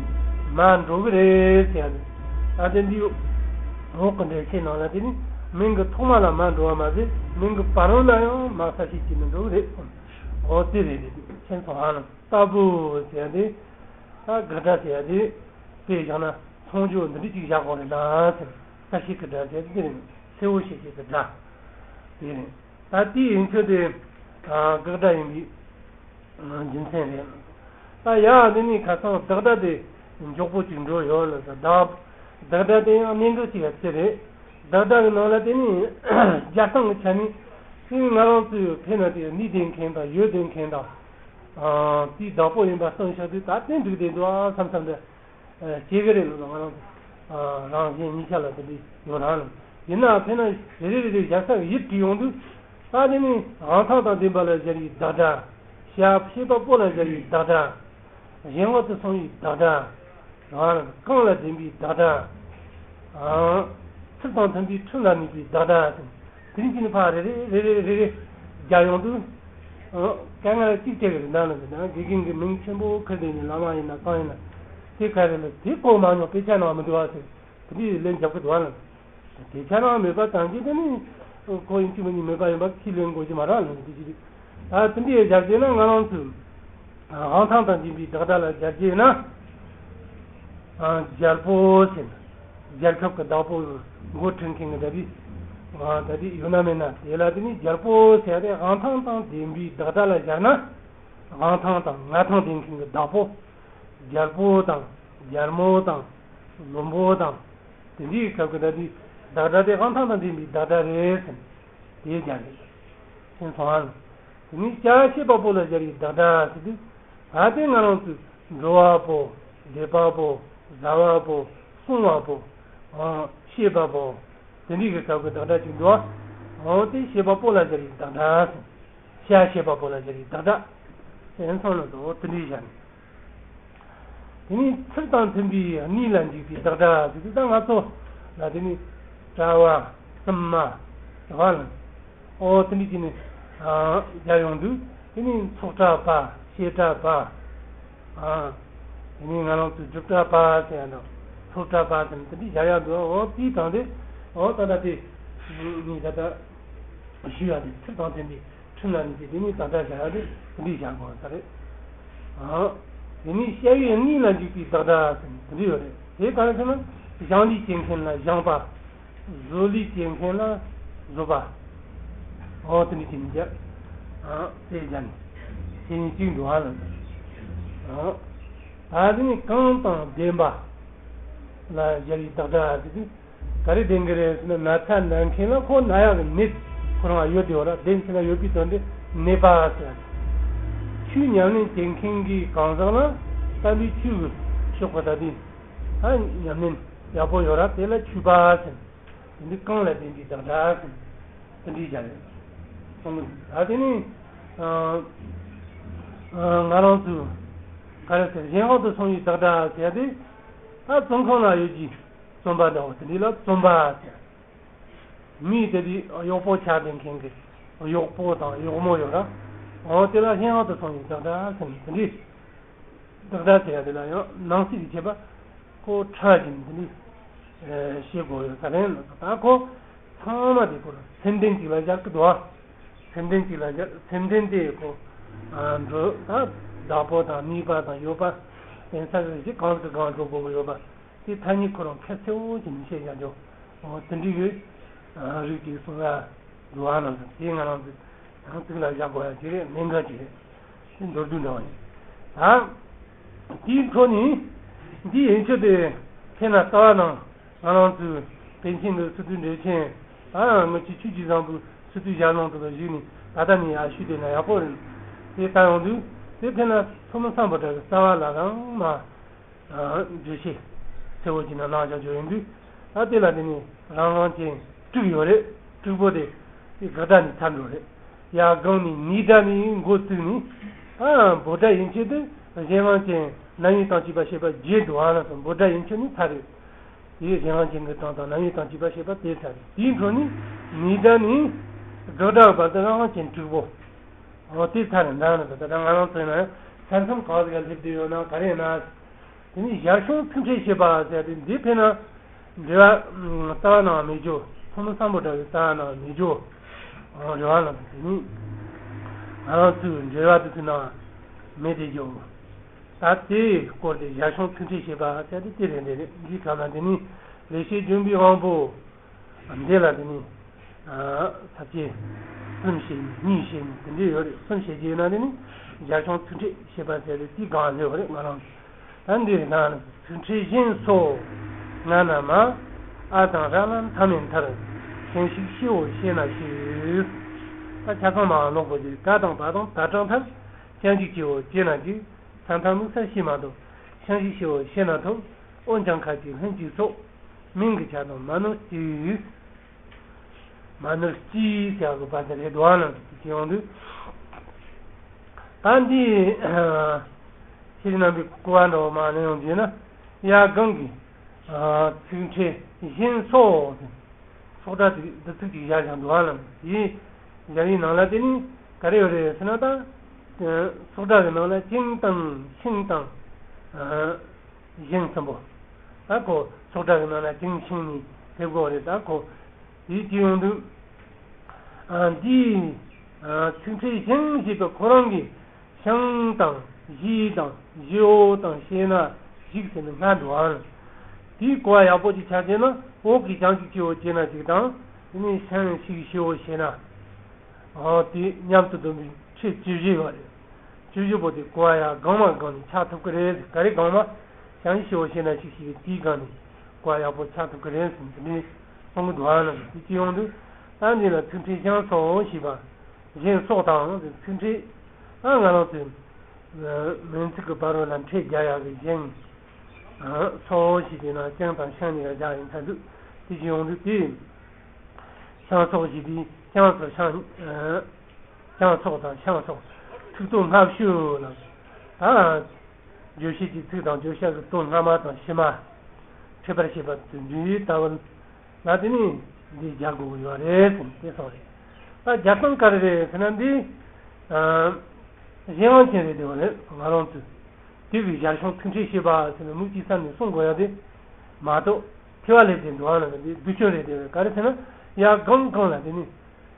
མ་འགྲོ་གི་རེད་ཟེར་ཡ་དེ། ད་དེ་འདི་འོག་གི་འགྲེལ་བཤད་ནང་ལ་དེ་ནི་མིང་གི་ཐོག་མ་ལ་མ་འགྲོ་བ་མ་ཟད། མིང་གི་བར་རོ་ལ་ཡང་མ་གསལ་བྱེད་ཅེས་ནི་འགྲོ་གི་རེད། འོ་དེ་རེད། དེ་ཁྱེད་ཚོ་ཧ་ལམ་ལྟ་བུ་ཟེར་ཡ་དེ། ད་དགག་སྒྲ་ཟེར་ཡ་དེ། དཔེ་བཞག་ན་མཚུངས་སྦྱོར་འདི་འདྲ་ཅིག་བཞག་དགོས་རེད་ན་ཟེར། ས་ཞིག་གི་སྒྲ་ཟེར་དེ་རེད། སེར་པོ་ཞིག་ཞིག་གི་སྒྲ་དེ་རེད། ད་དེའི་ཡིན་ཚུལ་དེ་དགག་སྒྲ་ཡིན་པའི་རྒྱུ་མཚན་རེད། ད་ཡ་འདི་ནི་ཁ་སང་དགག་སྒྲ་དེ་མགྱོགས་པོ་ཅིག་འགྲོ་ཡོད་ལ། ད་དགག་སྒྲ་དེ་ཡང་གནད་འགག་ཅིག་ཡ་དེ་རེད། དགག་སྒྲ་གི་ནང་ལ་དེ་ནི་རྒྱལ་སྟངས་ཀྱི་ཆ་ནས་དེ་ནི་ང་རང་ཚོའི་ཕན་ན་དེ་ནི་ལྡན་མཁན་དང་ཡོད་ལྡན་མཁན་དང་། དེའི་བདག་པོ་ཡིན་པ་སྟོན་བྱ་དུས་ད་དེ་འགྲིག་བསྡད་འདུག་ཨ་བསམ་བསམ་དེ། སྐྱེ་གི་རེད་ལོ། ང་རང་ཚོ་ རང་གཞན་གཉིས་ཆ་ལ་དེ་འདྲའི་ཡོད་རང་ལ། ཡིན་ན་ཕན་ན་རེ་རེ་རེ་རེ་བཞག་ས་ཡིད་བྲིས་ཡོང་དུས། ད་དེ་ནི་དབང་ཐང་དང་ལྡན་པ་ལ་སྦྱར་བའི་བདག་སྒྲ། ཤེས་ཤེས་པ་པོ་ལ་སྦྱར་བའི་བདག་སྒྲ། གཞན་དབང་དུ་སོང་བའི་བདག་སྒྲ། རང་རང་གང་ལ་ལྡན་པའི་བདག་སྒྲ། ཨང་། ཚུལ་དང་མཐུན་པའི་ཁྲིམས་ལ་གནས་པའི་བདག་སྒྲ་དང་། དེ་རིང་གི་ནི་ཕ་རེ་རེ་རེ་རེ་རེ་རེ་རྒྱ་ཡོང་དུས། ཨང་། དཀའ་ངལ་གཅིག་བྱས་ཀྱི་རེད། ནང་ལ་ཟེར་ན་དགེ་རྒན་གྱི་མིང་ཆེན་པོ་ཁུར་བསྡད་ནས་བླ་མ་ཡིན་ན་གང་ཡིན་ན། དེ་ག་རེ་ལ་དེ་གོ་མ་མྱོང་དཔེ་ཆ་ནང་མི་འདུག་བ་ཟེར། དེ་འདྲའི་ལན་རྒྱབ་ཀྱི་འདུག་བ་ལ། དེ་ཆ་ནང་མེད་པ་དང་གཅིག་དེ་ནི་ཁོ་ཡིན་གཅིག་མིན་གཉིས་མེད་པ་ཡིན་པ་ཁས་ལེན་དགོས་ཀྱི་མ་རེད་ལ། དེ་ཅི་རེད། ད་དེ་འདྲའི་རྒྱབ་བྱས་ན་ང་རང་ཚོས་དབང་ཐང་དང་ལྡན་པའི་བདག་སྒྲ་ལ་རྒྱབ་བྱས་ན། ཨ། རྒྱལ་པོ་ཟེར་ན། རྒྱལ་ཁབ་ཀྱི་བདག་པོ་འགོ་ཁྲིད་མཁན་གྱི་ད་དེ། ཨ། ད་དེ་ཡོད་ན་མེད་ན་དེ་ལ་དེ་ནི་རྒྱལ་པོ་ཟེར་ཏེ་དབང་ཐང་དང་ལྡན་པའི་བདག་སྒྲ་ལ་སྦྱར་ན། དབང་ཐང་དང་མངའ་ཐང་ལྡན་མཁན་གྱི་བདག་པོ། རྒྱལ་པོ་དང་རྒྱལ་མོ་དང་བློན་པོ་དང་། དེ་འདྲའི་སྐབས་ཀྱི་ད་དེ་བདག་སྒྲ་དེ་དབང་ཐང་དང་ལྡན་པའི་བདག་སྒྲ་རེད་ཟེར་ནས་དེའི་རྒྱ་རེད། ཕྱིན་སོང་ཨ། དེ་ནི་ཤེས་ཤེས་པ་པོ་ལ་སྦྱར་བའི་བདག་སྒྲ་ཟེར་དུས། ད་དེ་ང་རང་ཚོས་འགྲོ་བ་པོ། སྡོད་པ་པོ། བཟའ་བ་པོ། སྲུང་བ་པོ། ཨང་། ཤེས་པ་པོ། དེ་འདྲའི་གི་སྐབས་ཀྱི་བདག་སྒྲ་ཅིག་འདུག་ཨ། འོ་དེ་ཤེས་པ་པོ་ལ་སྦྱར་བའི་བདག་སྒྲ་ཟེར། ཤེས་ཤེས་པ་པོ་ལ་སྦྱར་བའི་བདག་སྒྲ་ཟེར་སོང་ན་འདུག་དེ་འདྲའི་བཞག་ནས། དེ་ནས་ཚུལ་དང་མཐུན་པའི་གནས་ལ་འཇུག་པའི་བདག་སྒྲ་ཟེར་དུས། ད་ང་ཚོ་ལ་དེ་ནས་གྲྭ་བ། བཙུན་མ། བ་ལ། ཨོ་དེ་འདྲའི་ཅིག་ནས་རྒྱ་ཡོང་དུས། དེ་ནས་ཚོགས་གྲྭ་པ། བཤད་གྲྭ་པ། ཨ། དེ་ནས་ང་རང་ཚོའི་སྒྲུབ་གྲྭ་པ་ཟེར་ཡ་དང་། ཚོགས་གྲྭ་པ་ཟེར་ནས་དེ་འདྲའི་བཞག་ཡ་འདུག་འོ་དེའི་སྟེང་དེ། འོ་ད་ལྟ་དེ་ནས་ད་ལྟ་ཞུ་ཡ་དེ་ཚུལ་དང་མཐུན་པའི་ཁྲིམས་ལ་གནས་ཏེ། དེ་ནས་བདག་སྒྲ་བཞག་ཡ་དེ་དེ་འདྲའི་བཞག་དགོས་ས་རེད། ཨ། དེ་ནས་ཤེས་པའི་གནས་ལ་འཇུག་པའི་བདག་སྒྲ་ཟེར་ནས་དེ་འདྲ་ཡོད་རེད། དེ་ག་རེ་ཟེར་ན། སྦྱང་ལུས་བྱེད་མཁན་ལ་སྦྱངས་པ། བཟོ་ལུས་བྱེད་མཁན་ལ་བཟོད་པ། འོ་དེ་འདྲ་བྱས་ནས་བརྒྱབ། ཨ། དེ་བརྒྱབ་ནས་དེ་ནས་གཅིག་འདུག་ཨ་ལ། ཨ། ད་དེ་ནས་གང་དང་ལྡན་པ་ལ་སྦྱར་བའི་བདག་སྒྲ་ཟེར་དུས། ག་རེ་ལྡན་གྱི་རེད་ཟེར་ན། ན་ཚ་ན་མཁན་ལ་ཁོ་ན་ཡག་གི་ནད་ཁོ་རང་ཡོད་དེ་བ་ར། ལྡན་ཟེར་ན་ཡོད་པའི་དོན་དེ་ནད་པ་ཟེར། ཆོས་ཉམས་ལེན་བྱེད་མཁན་གྱི་གང་ཟག་ལ་དམ་པའི་ཆོས་ཀྱི་ཕྱོགས་པ་ད་དེ། ཨ། ཉམས་ལེན་ཡག་པོ་ཡོད་ར། དེ་ལ་ཆོས་པ་ཟེར། དེ་འདི་གང་ལ་ལྡན་པའི་བདག་སྒྲ་ཟེར། དེ་འདྲའི་བཞག་རེད། ད་དེ་ནི། ཨ། ཨ། ང་རང་ཚོས་ག་རེ་ཟེར། གཞན་དབང་དུ་སོང་བའི་བདག་སྒྲ་ཟེར་ཏེ། ད་བཙོན་ཁང་ན་ཡོད་ཀྱི་བཙོན་པ་འདྲ་བོ་དེ་འདྲ་ལ་བཙོན་པ་ཟེར། མི་དེ་འདྲའི་གཡོག་པོ་ཆགས་བསྡད་མཁན་གྱི་གཡོག་པོ་དང་གཡོག་མོ་ཡོད་ར། འོ་དེ་ལ་གཞན་དབང་དུ་སོང་བའི་བདག་སྒྲ་ཟེར་ནས་དེ་འདྲའི། བདག་སྒྲ་ཟེར་ཡ་དེ་ལ་ཡང་ནང་གསེས་ཀྱི་བྱེད་པ་ཁོ་ཕྲ་ཞིང་དེ་འདྲའི་ཤེས་དགོས་ཡོད་ས་རེད། ད་ཁོ་ཚང་མ་དེ་ཁོ་ལ་སེམས་ལྡན་གཅིག་ལ་སྦྱར་གི་འདུག་ཨ། སེམས་ལྡན་གཅིག་ལ་སྦྱར། སེམས་ལྡན་དེ་ཁོ། ཨ། འགྲོ་ད་བདག་པོ་དང་ནུས་པ་དང་ཡོད་པ། དེང་སང་གི་གཞི་གང་གི་གང་འགྲོ་དགོས་ཀྱི་ཡོད་པ། དེ་ཐ་སྙད་ཁོ་རང་ཁ་གསལ་བོ་ཅིག་ནས་བཤད་བཞག་རྒྱུ། འོ་དེ་འདྲའི་གི་རིགས་ཅིག་གསུང་ཡ་འདུག་ཨ་ནང་དུ། དེ་ང་རང་ཚོས་ཡང་ཚིག་ལ་བཞག་དགོས་ཡ་ཅིག་རེད། གནད་འགག་ཅིག་རེད། དེ་མདོར་བསྡུས་འདྲ་བ་ཡིན། ད་དེའི་འཕྲོ་ནས་འདིའི་ཡན་ཆོད་དེ་ཕེབས་ན་རྩ་བ་ནང་ང་རང་ཚོའི་པཎ་ཆེན་གྱི་སི་ཏུ་འགྲེལ་ཆེན། ད་ཡང་ངེད་ཀྱི་ཆོས་ཀྱི་བཟང་པོའི་སི་ཏུ་ཞལ་ལུང་དུ་གཞིགས་ནས་ད་ལྟ་ནས་ཡར་ཞུས་བསྡད་ན་ཡག་པོ་རེད། དེ་ལྟ་ཡོང་དུས་དེ་ཕེབས་ན་ཐོན་མི་སམ་བྷོ་ཊ་གི་རྩ་བ་ལ་རང་མ། འགྲེལ་བཤད་གསལ་བོ་ཅིག་ནང་གནང་བཞག་རྒྱུ་ཡིན་དུས། ད་དེ་ལ་དེ་ནི་རང་དབང་ཅན་དྲུག་ཡོད་རེད། དྲུག་པོ་དེ་དགག་སྒྲ་ནས་ཚར་འགྲོ་རེད། ཡར་དགང་ནས་ནུས་སྒྲ་ནས་འགོ་བཙུགས་ནས། ཨ། བོད་སྒྲ་ཡན་ཆོད་དུ་གཞན་དབང་ཅན་རྣམ་དབྱེ་དང་བཅས་པ་བཤད་པ་བརྒྱད་འདུག་ཨ་ལ་སོགས། བོད་སྒྲ་ཡན་ཆོད་ནས་ཚར་རེད། དེ་གཞན་དབང་ཅན་གྱི་དོན་དང་རྣམ་དབྱེ་དང་བཅས་པ་བཤད་པ་དེ་ཚར་རེད། དེའི་འཕྲོ་ནས་ནུས་སྒྲ་ནས་དགག་སྒྲ་བར་དུ་རང་དབང་ཅན་དྲུག་པོ། འོ་དེ་ཚར་རེད། འདྲ་ན་ད་ལྟ་ང་རང་ཚོ་ཡིན་ན་ས་མཚམས་གང་ཟིག་ལ་སླེབས་བསྡད་ཡོད་ན་ག་རེ་ཡིན་ན། དེ་ནས་ཞར་བྱུང་ཚིག་ཕྲད་བཤད་པ་ཟེར་ཏེ་འདི་ཕེབས་ན་འགྲེལ་བ་རྩ་བ་ནང་མེད་རྒྱུ། ཐོན་མི་སམ་བྷོ་ཊ་གི་རྩ་བ་ནང་མེད་རྒྱུ་རེད་བ་ལ། དེ་ནས་ང་རང་ཚོའི་འགྲེལ་བ་དེ་ཚོའི་ནང་མེད་བསྡད་རྒྱུ། ད་དེའི་སྐོར་དེ་ཞར་བྱུང་ཚིག་ཕྲད་བཤད་པ་ཟེར་ཏེ་དེ་རེད། འདི་རེད། འདིའི་སྐབས་ལ་དེ་ནས་ལེགས་བཤད་ལྗོན་པའི་དབང་པོ། འདི་ལ་དེ་ནི་ཚར་བཅད་གསུམ་བཤད་ནས་གཉིས་བཤད་ནས་དེ་འདྲ་ཡོད་རེད། གསུམ་བཤད་རྒྱུ་ཡོད་ན་དེ་ནི་ཞར་བྱུང་ཚིག་ཕྲད་བཤད་པ་ཟེར་རེད། དེའི་སྒང་ལ་སླེབས་པ་རེད། ང་རང་ད་འདིར་ན་ཚིག་ཕྲད་གཞན་སོགས་ང་ན་མ། ཨ་དང་ར་ལ་མཐའ་མེད་མཐར། ཤན་ཞིག་ཤེའོ་ཤེ་ན་ཞིག་ད་ཆ་ཚང་མའང་ཀློག་དགོས་ཀྱི། ཀ་དང་བ་དང་ད་དྲག་མཐར། ཅན་ཅིག་ཅེའོ་ཅེ་ན་ཅིག་མཐའ་མཐའ་དམིགས་བསལ་ཤེས་མ་ཐུབ། ཤན་ཞིག་ཤེའོ་ཤེ་ན་ཐུབ། འོན་ཀྱང་ཁ་ཅིག་ལྷན་ཅིག་སོགས། མིང་གི་ཆ་དང་མ་ནོར་གཅིག་མ་ནོར་གཅིག་ཟེར་གི་བར་དུ་རེད་འདུག་ཨ་ལ་དེ་ཡོང་དུས། ད་འདི་ཤེས་རིག་རྣམ་པའི་སྐུ་བ་འདྲ་བོ་མ་ནི་ཡོང་དུས་ན། ཡ་གང་གི་ཚིག་ཕྲད་གཞན་སོགས། སོགས་སྒྲ་དེ་འདི་ཚིག་ཅིག་བཞག་བཞག་འདུག་ཨ་ལ། དེ་སྦྱར་བའི་ནང་ལ་དེ་ནི་ག་རེ་ཡོད་རེད་ཟེར་ན། ད་སོགས་སྒྲ་གི་ནང་ལ་ཅིང་དང་ཤིང་དང་། གཞན་གསུམ་པོ། ད་ཁོ་སོགས་སྒྲ་གི་ནང་ན་ཅིང་ཤིང་ནི་ཕེབས་དགོས་རེད། ད་ཁོ་དེའི་སྤྱི་ཡོང་དུས། ཨ་འདིའི་ཚིག་ཕྲད་ཞིང་ཞེས་པའི་ཁོ་རང་གི་ཤིང་དང་བཞི་དང་བཞི་འོ་དང་ཞེ་ན་ཞིག་ཟེར་ནས་སྔ་འདུག་ཨང་། དེའི་གོ་བ་ཡག་པོ་ཅིག་ཆ་བྱས་ན། འོག་གི་བྱང་ཆུབ་སྤྱི་བོ་ཞེ་ན་ཞིག་དང་། དེ་ནས་ཤིང་ཞིག་ཞེ་འོ་ཞེ་ན། འོ་དེ་མཉམ་དུ་བསྡོམས་པའི་ཕྲད་བཅུ་བཞི་ཡོད་རེད། བཅུ་བཞི་པོ་དེ་གོ་བ་ཡག་གང་མ་གང་ནས་ཆགས་ཐུབ་ཀྱི་རེད། ག་རེ་གང་མ། བྱང་ཆུབ་སྤྱི་བོ་ཞེ་ན་ཞིག་ཞེས་པའི་དེའི་སྒང་ནས་གོ་བ་ཡག་པོ་ཆགས་ཐུབ་ཀྱི་རེད་ཟེར་ནས་དེ་འདྲའི་གསུང་གི་འདུག་ཨ་ལ། དེ་སྤྱི་ཡོང་དུས་ད་འདི་ལ་ཚིག་ཕྲད་ཞིང་སོགས་ཞེས་པ། གཞན་སོགས་དང་ཚིག་ཕྲད། ཨ་ང་རང་ཚོའི་མིང་ཚིག་གི་བར་རོ་ལ་ཕྲད་རྒྱག་ཡག་གི་གཞན་སོགས་ཞེས་པའི་ནང་ཅིང་དང་ཤིང་གཉིས་ཀ་རྒྱག་ཡིན་ཚར་འདུག་དེ་ཅི་ཡོང་དུས་དེ་ཤིང་སོགས་ཞེས་པའི་ཤིང་སོགས་ཤིང་ཤིང་སོགས་དང་ཤིང་སོགས་ཚིག་དོན་སྔ་ཕྱི་ལ། ད་བརྗོད་བྱེད་ཀྱི་ཚིག་དང་བརྗོད་བྱ་གི་དོན་སྔ་མ་དང་ཕྱི་མ་ཕྲད་པར་བྱེད་པ་དེ་འདྲའི་ལྟ་བུ། ང་དེ་ནི་འདི་རྒྱག་དགོས་ཀྱི་ཡོད་རེད་ཟེར་ནས་དེ་གསུངས་རེད། ད་རྒྱག་སྟངས་ག་རེ་རེད་ཟེར་ན། འདི་གཞན་དབང་ཅན་རེད། དེ་བ་རེད། ང་རང་ཚོས་དེ་གི་སྦྱར་བྱུང་ཚིག་ཕྲད་ཞེས་པ་ཟེར་ནས་མིག་གཅིག་གསལ་ནས་གསུང་དགོས་ཡ་དེ་མ་གཏོགས། ཐེ་བ་ལེབ་དེ་འདུག་ཨ་ལ། འདི་བསྡུས་དོན་རེད། དེ་བས་ག་རེ་ཟེར་ན། ཡ་གང་གང་ལ་དེ་ནི་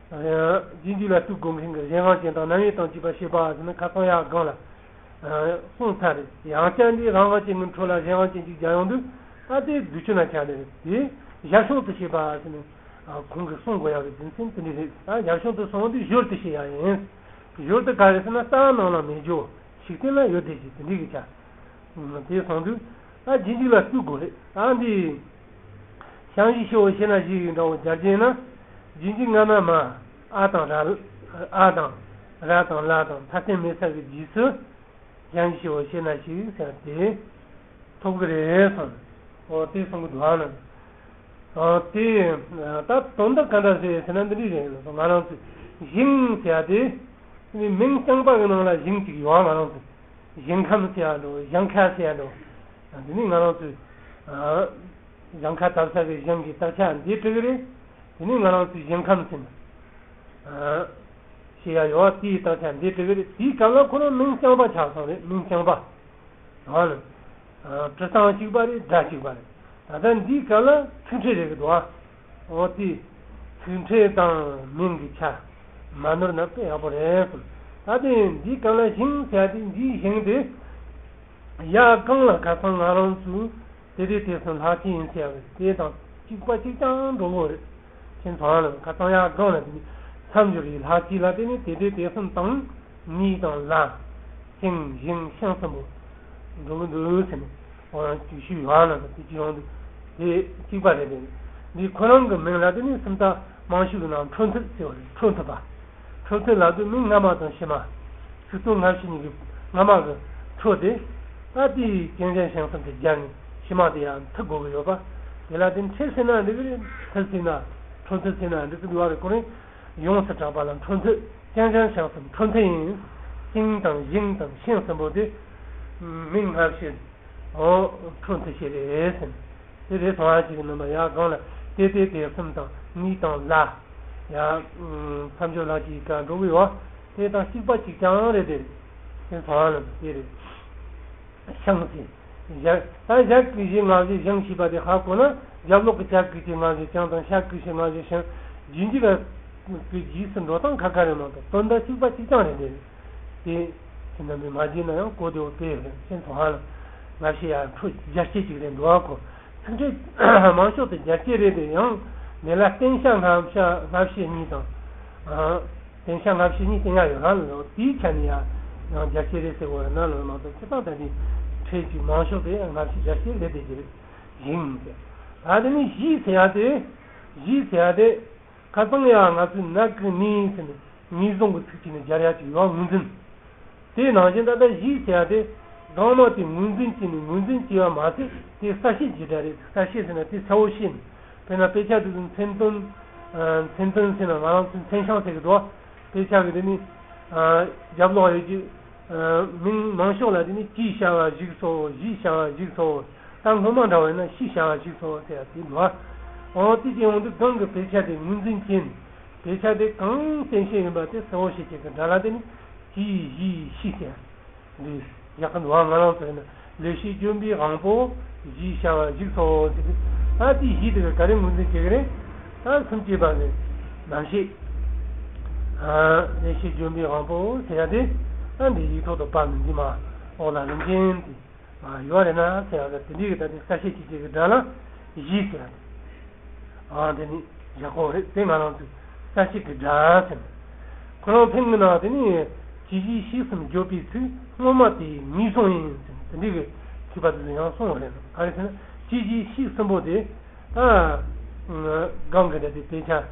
རྗེས་འཇུག་ལ་ལྟོས་དགོས་མཁན་གྱི་གཞན་དབང་ཅན་དང་རྣམ་དབྱེ་དང་བཅས་པ་ཞེས་པ་ཟེར་ན་ཁ་སང་ཡ་གང་ལ། གསུངས་ཚར་རེད། ཡང་བསྐྱར་འདི་རང་དབང་ཅན་གྱི་འཕྲོ་ལ་གཞན་དབང་ཅན་གཅིག་སྦྱར་ཡོང་དུས། ད་དེ་བསྡུས་དོན་ལ་ཆགས་ནས་རེད། དེ་སྦྱར་བྱུང་དུ་བྱས་པ་ཟེར་ནས་ཁོང་གིས་གསུང་དགོས་ཡག་གི་རྒྱུ་མཚན་དེ་འདྲ་རེད། ད་སྦྱར་བྱུང་དུ་སོང་དུས་ཞོར་དུ་བྱེད་ཡག་ཡིན། ཞོར་དུ་ག་རེ་ཟེར་ན། རྩ་བ་ནང་ལ་མེད་རྒྱུ། ཤུགས་བསྟན་ལ་ཡོད་དེ་ཅིག་དེ་འདྲའི་གི་ཆ། དེ་སོང་དུས་ད་རྗེས་འཇུག་ལ་ལྟོས་དགོས་རེད། ད་འདི་ཤིང་ཞིག་ཞེ་འོ་ཞེ་ན་ཞིག་འདྲ་བོ་སྦྱར་རྒྱུ་ཡིན་ན། རྗེས་འཇུག་སྔ་མ་མ། ཨ་དང་ར། ཨ་དང་ར་དང་ལ་དང་མཐའ་རྟེན་མེད་ས་གི་རྗེས་སུ། ཤིང་ཞིག་ཞེ་འོ་ཞེ་ན་ཞིག་ཟེར་དེ་ཐོབ་ཀྱི་རེད་གསུངས། འོ་དེ་གསུང་གི་འདུག་ཨ་ལ། འོ་དེ་ད་དོན་དག་ག་འདྲ་རེད་ཟེར་ན། འདི་འདྲ་རེད་ལ། ང་རང་ཚོས་ཞིང་ཟེར་ཡ་དེ་མིང་རྐྱང་པ་གི་ནང་ལ་ཞིང་གཅིག་ཡོད། ང་རང་ཚོས་ཞིང་ཁམས་ཟེར་ཡ་འགྲོ། ཞིང་ཁ་ཟེར་ཡ་འགྲོ། འདི་ནི་ང་རང་ཚོས་ཞིང་ཁ་བཏབ་ས་གི་ཞིང་གི་དག་ཆ་འདི་བྲིས་ཀྱི་རེད། དེ་ནི་ང་རང་ཚོས་ཞིང་ཁམས་ཟེར་ན། ཞེས་ཡ་ཡོད་པ་དེའི་དག་ཆ་འདི་བྲིས་ཀྱི་རེད། དེའི་སྐབས་ལ་ཁོ་རང་མིང་རྐྱང་པ་ཆགས་སོང་རེད། མིང་རྐྱང་པ། འོ་ན། བྲི་སྟངས་གཅིག་པ་རེད། སྒྲ་གཅིག་པ་རེད། ད་ལྟ་འདིའི་སྐབས་ལ་ཚིག་ཕྲད་རེད་གི་འདུག་ཨ། འོ་དེ་ཚིག་ཕྲད་དང་མིང་གི་ཆ་མ་ནོར་ན་དཔེ་ཡག་པོ་རེད་གསུངས། ད་དེ་འདིའི་སྐབས་ལ་ཞིང་ཟེར་ཡ་དེ། འདིའི་ཞིང་དེ་ཡ་གང་ལ་ཁ་སང་ང་རང་ཚོས་དེ་དེ་དེ་གསུམ་ལྷག་བཅས་ཡིན་ཟེར་བ་དེ་དང་གཅིག་པ་གཅིག་རྐྱང་འགྲོ་གི་རེད། ཁྱེད་ཚོ་ལ་ཁ་སང་ཡ་གང་ལ་དེ་ནི་མཚམས་སྦྱོར་གྱི་ལྷག་བཅས་ལ་དེ་ནི་དེ་དེ་དེ་གསུམ་དང་། ནི་དང་ལ། ཤིང་ཞིང་ཤིང་གསུམ་པོ་འགྲོ་གི་འདུག་ཟེར་ནས། འོ་ཡང་ཅིག་ཞུས་ཡོད་ལ། དེ་ཅི་ཡོང་དུས་དེ་གཅིག་པ་རེད་དེ། འདི་ཁོ་རང་གི་མིང་ལ་དེ་ནི་སུམ་རྟགས་མང་ཤོས་ཀྱི་ནང་འཕྲོ་མཐུད་ཟེར་བ་རེད། འཕྲོ་མཐུད་པ། འཕྲོ་མཐུད་ལབ་དུས་མིང་སྔ་མ་དང་ཕྱི་མ། ཚིག་དོན་སྔ་ཕྱི་གཉིས་ཀྱི་སྔ་མ་གི་འཕྲོ་དེ། ད་དེའི་ཅིང་ཤིང་ཤིང་གསུམ་དེ་སྦྱར་ནས་ཕྱི་མ་དེ་ཡང་མཐུད་དགོས་ཀྱི་ཡོད་པ། དེ་ལ་དེ་ཕྲད་ཟེར་ན་འགྲིག་གི་རེད། མཐུད་ཟེར་ན། འཕྲོ་མཐུད་ཟེར་ན་འགྲིག་གི་འདུག་བ་རེད། ཁོ་རང་ཡོངས་སུ་གྲགས་པ་ལ་འཕྲོ་མཐུད། ཅིང་ཤིང་ཤིང་གསུམ་འཕྲོ་མཐུད་ཡིན། ཅིང་དང་ཞིང་དང་ཤིང་གསུམ་པོ་དེ་མིང་སྔ་ཕྱི། འོ། འཕྲོ་མཐུད་བྱས་རེད་ཟེར། དེ་རེད་སོང་ཨ། ཅིག་ནམ་པ་ཡ་གང་ལ་དེ་དེ་དེ་གསུམ་དང་ནི་དང་ལ། ཡ། མཚམས་སྦྱོར་ལ་ཅིག་ག་འགྲོ་གི་ཡོད། དེ་དང་གཅིག་པ་གཅིག་རྐྱང་རེད་དེ། དེ་སོང་ཨ་ལ་དེ་རེད། ཤིང་ཟེར། ཞབས། ད་ཞབས་ཀྱུ་ཞབས་ལྔ་བཞི་ཞིང་ཞེས་པ་དེ་ཧ་གོ་ན། རྒྱབ་ལོགས་ཀྱི་ཞབས་ཀྱུ་ཞབས་ལྔ་བཞི་ཅིང་དང་། ཞབས་ཀྱུ་ཞབས་ལྔ་བཞི་ཤིང་། རྗེས་འཇུག་གི་རྗེས་སུ་འགྲོ་སྟངས་ཁ་ཁ་རེད་མ་གཏོགས་དོན་དག་གཅིག་པ་གཅིག་རྐྱང་རེད་དེ། དེ་ཁྱེད་རྣམ་པས་མ་བརྗེད་ན་ཡང་གོ་བདེ་བོ་དཔེ་ཡོད་རེད། ཁྱེད་ཚོ་ཧ་ལ་སྔ་ཕྱི་ཡར་འཕྲོ་རྒྱ་སྐྱེད་ཅིག་རེད་འདུག་ཨ། ཁོ་ཚིག་ཕྲད་མང་ཤོས་དེ་རྒྱ་སྐྱེད་རེད་དེ། ཡང་དེ་ལ་བརྟེན་ཤ་སྔ་ཕྱི་སྔ་ཕྱི་གཉིས་དང་། ཨ། བརྟེན་ཤ་སྔ་ཕྱི་གཉིས་བརྟེན་ཡ་ཡོད་རང་ལ། དེའི་ཆ་ནས་ཡང་རྒྱ་སྐྱེད་རེད་ཟེར་བ་རེད་ན་ལོ་མ་གཏོགས། སྤྱིར་བཏང་ད་དེ་ཕྲད་ཀྱི་མང་ཤོས་དེ་སྔ་ཕྱི་རྒྱ་སྐྱེད་རེད་དེ་ཅི་རེད། ཞིང་ཟེར། ད་དེ་ནི་གཞིས་ཟེར་ཡ་དེ། གཞིས་ཟེར་ཡ་དེ། ཁ་སང་ཡང་ང་ཚོས་ནགས་ཀྱི་ནི་ཟེར་ནས་ངེས་བཟུང་གི་ཚིག་ཅིག་ནས་སྦྱར་ཡ་ཅིག་ཡོད། ངོས་འཛིན། དེའི་ནང་བཞིན་ད་ལྟ་གཞིས་ཟེར་ཡ་དེ། གང་མ་དེ་ངོས་འཛིན་བྱས་ནས་ངོས་འཛིན་བྱས་པ་མ་ཟད་དེ་གསལ་བཤད་ཀྱི་སྒྲ་རེད། གསལ་བཤད་ཟེར་ན་དེ་གསལ་བོ་བཤད་ནས། དཔེར་ན་དཔེ་ཆ་དེ་ཚོ་མཚན་དོན། མཚན་དོན་ཟེར་ན་ང་རང་ཚོའི་མཚན་བྱང་ཟེར་གི་འདུག་དཔེ་ཆ་གི་དེ་ནི་རྒྱབ་ལོགས་ཡོད་ཀྱི། མིང་མང་ཤོས་ལ་དེ་ནི་ཅིའི་བྱ་བ་ཞིག་སོ། ཞེས་བྱ་བ་ཞིག་སོ། ད་སྔོན་མ་འདྲ་བས་ན་ཤིའི་བྱ་བ་ཞིག་སོ་ཟེར་ཡ་དེ་འདུག་འོ་དེ་ཅི་ཡོང་དུས་གང་གི་དཔེ་ཆ་དེ་ངོས་འཛིན་བྱས་ནས་དཔེ་ཆ་དེ་གང་གསལ་བཤད་ཡིན་པ་དེ་གསལ་བོ་བཤད་ཀྱི་གི་སྒྲ་ལ་དེ་ནི་ཅི་ཞེས་ཤི་ཟེར་འདི་ཡག་གི་འདུག་ང་རང་ཚོ་ཡིན་ན་ལེགས་བཤད་ལྗོན་པའི་དབང་པོ་ཞེས་བྱ་བ་ཞིག་སོ་ཟེར་དུས། ད་དེ་ཞེས་དེ་ག་རེ་ངོས་འཛིན་བྱེད་ཀྱི་རེད། ད་སུམ་ཅུ་པ་ནི་རྣམ་བཤད། ལེགས་བཤད་ལྗོན་པའི་དབང་པོ་ཟེར་ཡ་དེ་ད་འདི་ཡིག་ཐོག་ཏུ་པ་མི་འཛིན་མ་འོག་ལ་རིམ་ཅན་དེ། ཡོད་རེད་ན་ཟེར་བ་དེ་འདྲའི་གི་ད་ནི་གསལ་བཤད་ཅིག་ཅིག་གི་སྒྲ་ལ་ཞེས་ཟེར་བ་དེ། ཨ་དེ་ནི་ཡག་པོ་རེད། དེ་ང་རང་ཚོས་གསལ་བཤད་ཀྱི་སྒྲ་ཟེར་ན། ཁོ་རང་ཕན་གི་ནང་དེ་ནི་ཇི་ཞིག་ཤེས་སམ་བརྗོད་པའི་ཚིག་སྔོན་མ་དེ་ངེས་བཟུང་ཡིན་ཟེར་ན་དེ་འདྲའི་གི་ཐོས་པ་དེ་ཚོ་ཡང་གསུངས་པ་རེད། ག་རེ་ཟེར་ན་ཇི་ཞིག་ཤེས་གསུམ་པོ་དེ་ད་གང་གི་སྒྲ་དེ་དཔེ་ཆ།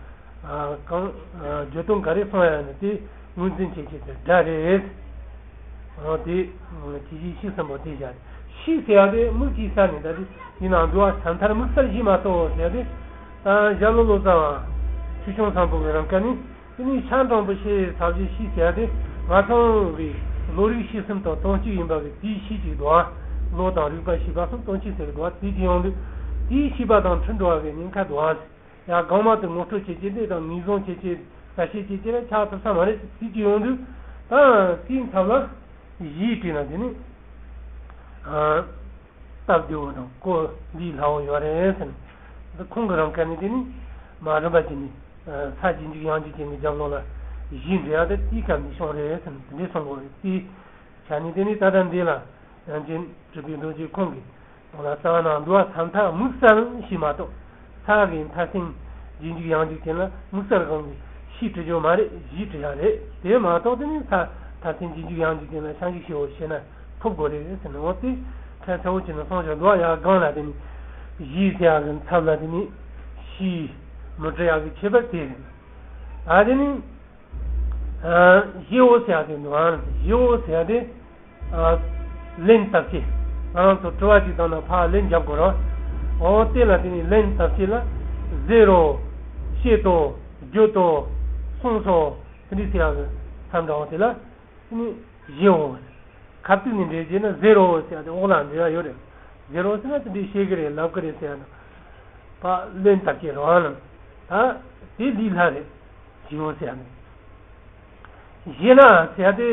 གང་བརྗོད་དོན་ག་རེ་གསུང་ཡ་ནི་དེ་ངོས་འཛིན་བྱེད་ཆེད་དུ་སྒྲ་རེད། འོ་དེ་ཇི་ཞིག་ཤེས་གསུམ་པོ་དེ་བཞག་ཤེས་ཟེར་ཡ་དེ་དམིགས་ཀྱིས་བསལ་ནས་ད་དེ་ཡིན་ནའང་འདུལ་བ་ས་མཐར་དམིགས་བསལ་ཞེས་མ་གཏོགས་ཟེར་ཡ་དེ་ད་ཞྭ་ལུ་ལོ་ཙཱ་བ་ཆོས་སྐྱོང་སམ་བྷོ་ཊ་གི་རང་སྐད་ནི་དེ་ནི་ཤ་འགྲངས་པོ་ཤེས་ས་བཞི་ཤེས་ཟེར་ཡ་དེ་ང་ཚང་གི་བློ་རིག་ཤེས་གསུམ་དང་དོན་གཅིག་ཡིན་པ་གི་དེའི་ཤེས་ཀྱི་འདུལ་བ། བློ་དང་རིག་པ་ཤེས་པ་གསུམ་དོན་གཅིག་ཟེར་གི་འདུལ་བ་དེ་ཅི་ཡོང་དུས་དེའི་ཤེས་པ་དང་མཐུན་འགྲོ་བ་གི་ཉེན་ཁ་འདུལ་བ། ཡང་གོང་མ་དེ་ངོ་སྤྲོད་བྱེད་ཀྱི་འདི་དང་ངེས་བཟུང་བྱེད་ཀྱི་གསལ་བཤད་བྱེད་ཀྱི་ལ་ཆགས་ཐུབ་ས་མ་རེད། དེ་ཅི་ཡོང་དུས་ད་དེའི་མཚམས་ལ་གཞི་བྲིས་ན་དེ་ནི་སྟབས་བདེ་བོ་དང་གོ་ལས་སླ་བོ་ཡོད་རེད་ཟེར་ནས། ཁོང་གི་རང་སྐད་ནི་དེ་ནི་མ་རིམ་པ་ཅན་ནི་ས་རྗེས་འཇུག་ཡང་འཇུག་ཅན་གྱི་རྒྱབ་ལོགས་ལ་གཞི་འབྲི་ཡག་དེ་དེའི་སྐབས་ནས་བྱུང་རེད་ཟེར་ནས་དེ་འདྲའི་གསུང་གི་ཡོད་རེད། དེའི་ཆ་ནས་དེ་ནི་ད་ལྟ་འདི་ལ། ཡང་ཅིན་གྲུབ་པའི་རྡོ་རྗེ་ཁོང་གིས་དང་ལ་རྩ་བ་ན་འདུལ་བ་ས་མཐར་དམིགས་བསལ་ཞེས་མ་གཏོགས་ས་གི་མཐར་སེམས་རྗེས་འཇུག་ཡང་འཇུག་ཅན་ལ་དམིགས་བསལ་གང་གི་ཤེས་བྲི་རྒྱུ་མ་རེད། གཞི་བྲི་ཡག་རེད། དེ་མ་གཏོགས་དེ་ནི་ས་མཐར་སེམས་རྗེས་འཇུག་ཡང་འཇུག་ཅན་ལ་བྱང་ཆུབ་ཞེས་པ་ཤེས་ན་ཐོབ་དགོས་རེད་ཟེར་ནས། འོ་དེ་ཁ་ཚ་བོ་ཅན་ལ་སོང་ཞིང་འདུལ་བ་ཡག་གང་ལ་དེ་ནི་གཞི་བྲི་ཡག་གི་མཚམས་ལ་དེ་ནི་ཤེས་མི་བྲི་ཡག་གི་ཁྱད་པར་དེ་རེད། ད་དེ་ནི། ཞེའོ་ཟེར་ཡ་དེ་འདུག་ཨང་། ཞེའོ་ཟེར་ཡ་དེ་ལན་བཏབ་བྱས། ང་རང་ཚོ་དྲི་བ་ཅིག་བཏང་ན་ཕར་ལན་རྒྱབ་དགོས་རེད། འོ་དེ་ལ་དེ་ནི་ལན་བཏབ་བྱས་ལ་ཟེར་རོ། བཤད་དོ། བརྗོད་དོ། གསུངས་སོ། དེ་འདྲའི་ཟེར་ཡ་གི་མཚམས་འདྲ་བོ་དེ་ལ་དེ་ནི་ཞེའོ། ཁ་ཐུག་ནས་འགྲེལ་བྱས་ན་ཟེར་རོ་ཟེར་ཡ་དེ་འོག་ལ་འགྲེལ་ཡ་ཡོད་རེད། ཟེར་རོ་ཟེར་ན་དེ་འདྲའི་བཤད་གི་རེད། ལབ་གི་རེད་ཟེར་ཡ་དང་། ཕར་ལན་བཏབ་བྱས་རོ་ཨང་། ད་དེ་ལས་སླ་རེད། ཞེའོ་ཟེར་ནས། ཞེ་ན་ཟེར་ཏེ་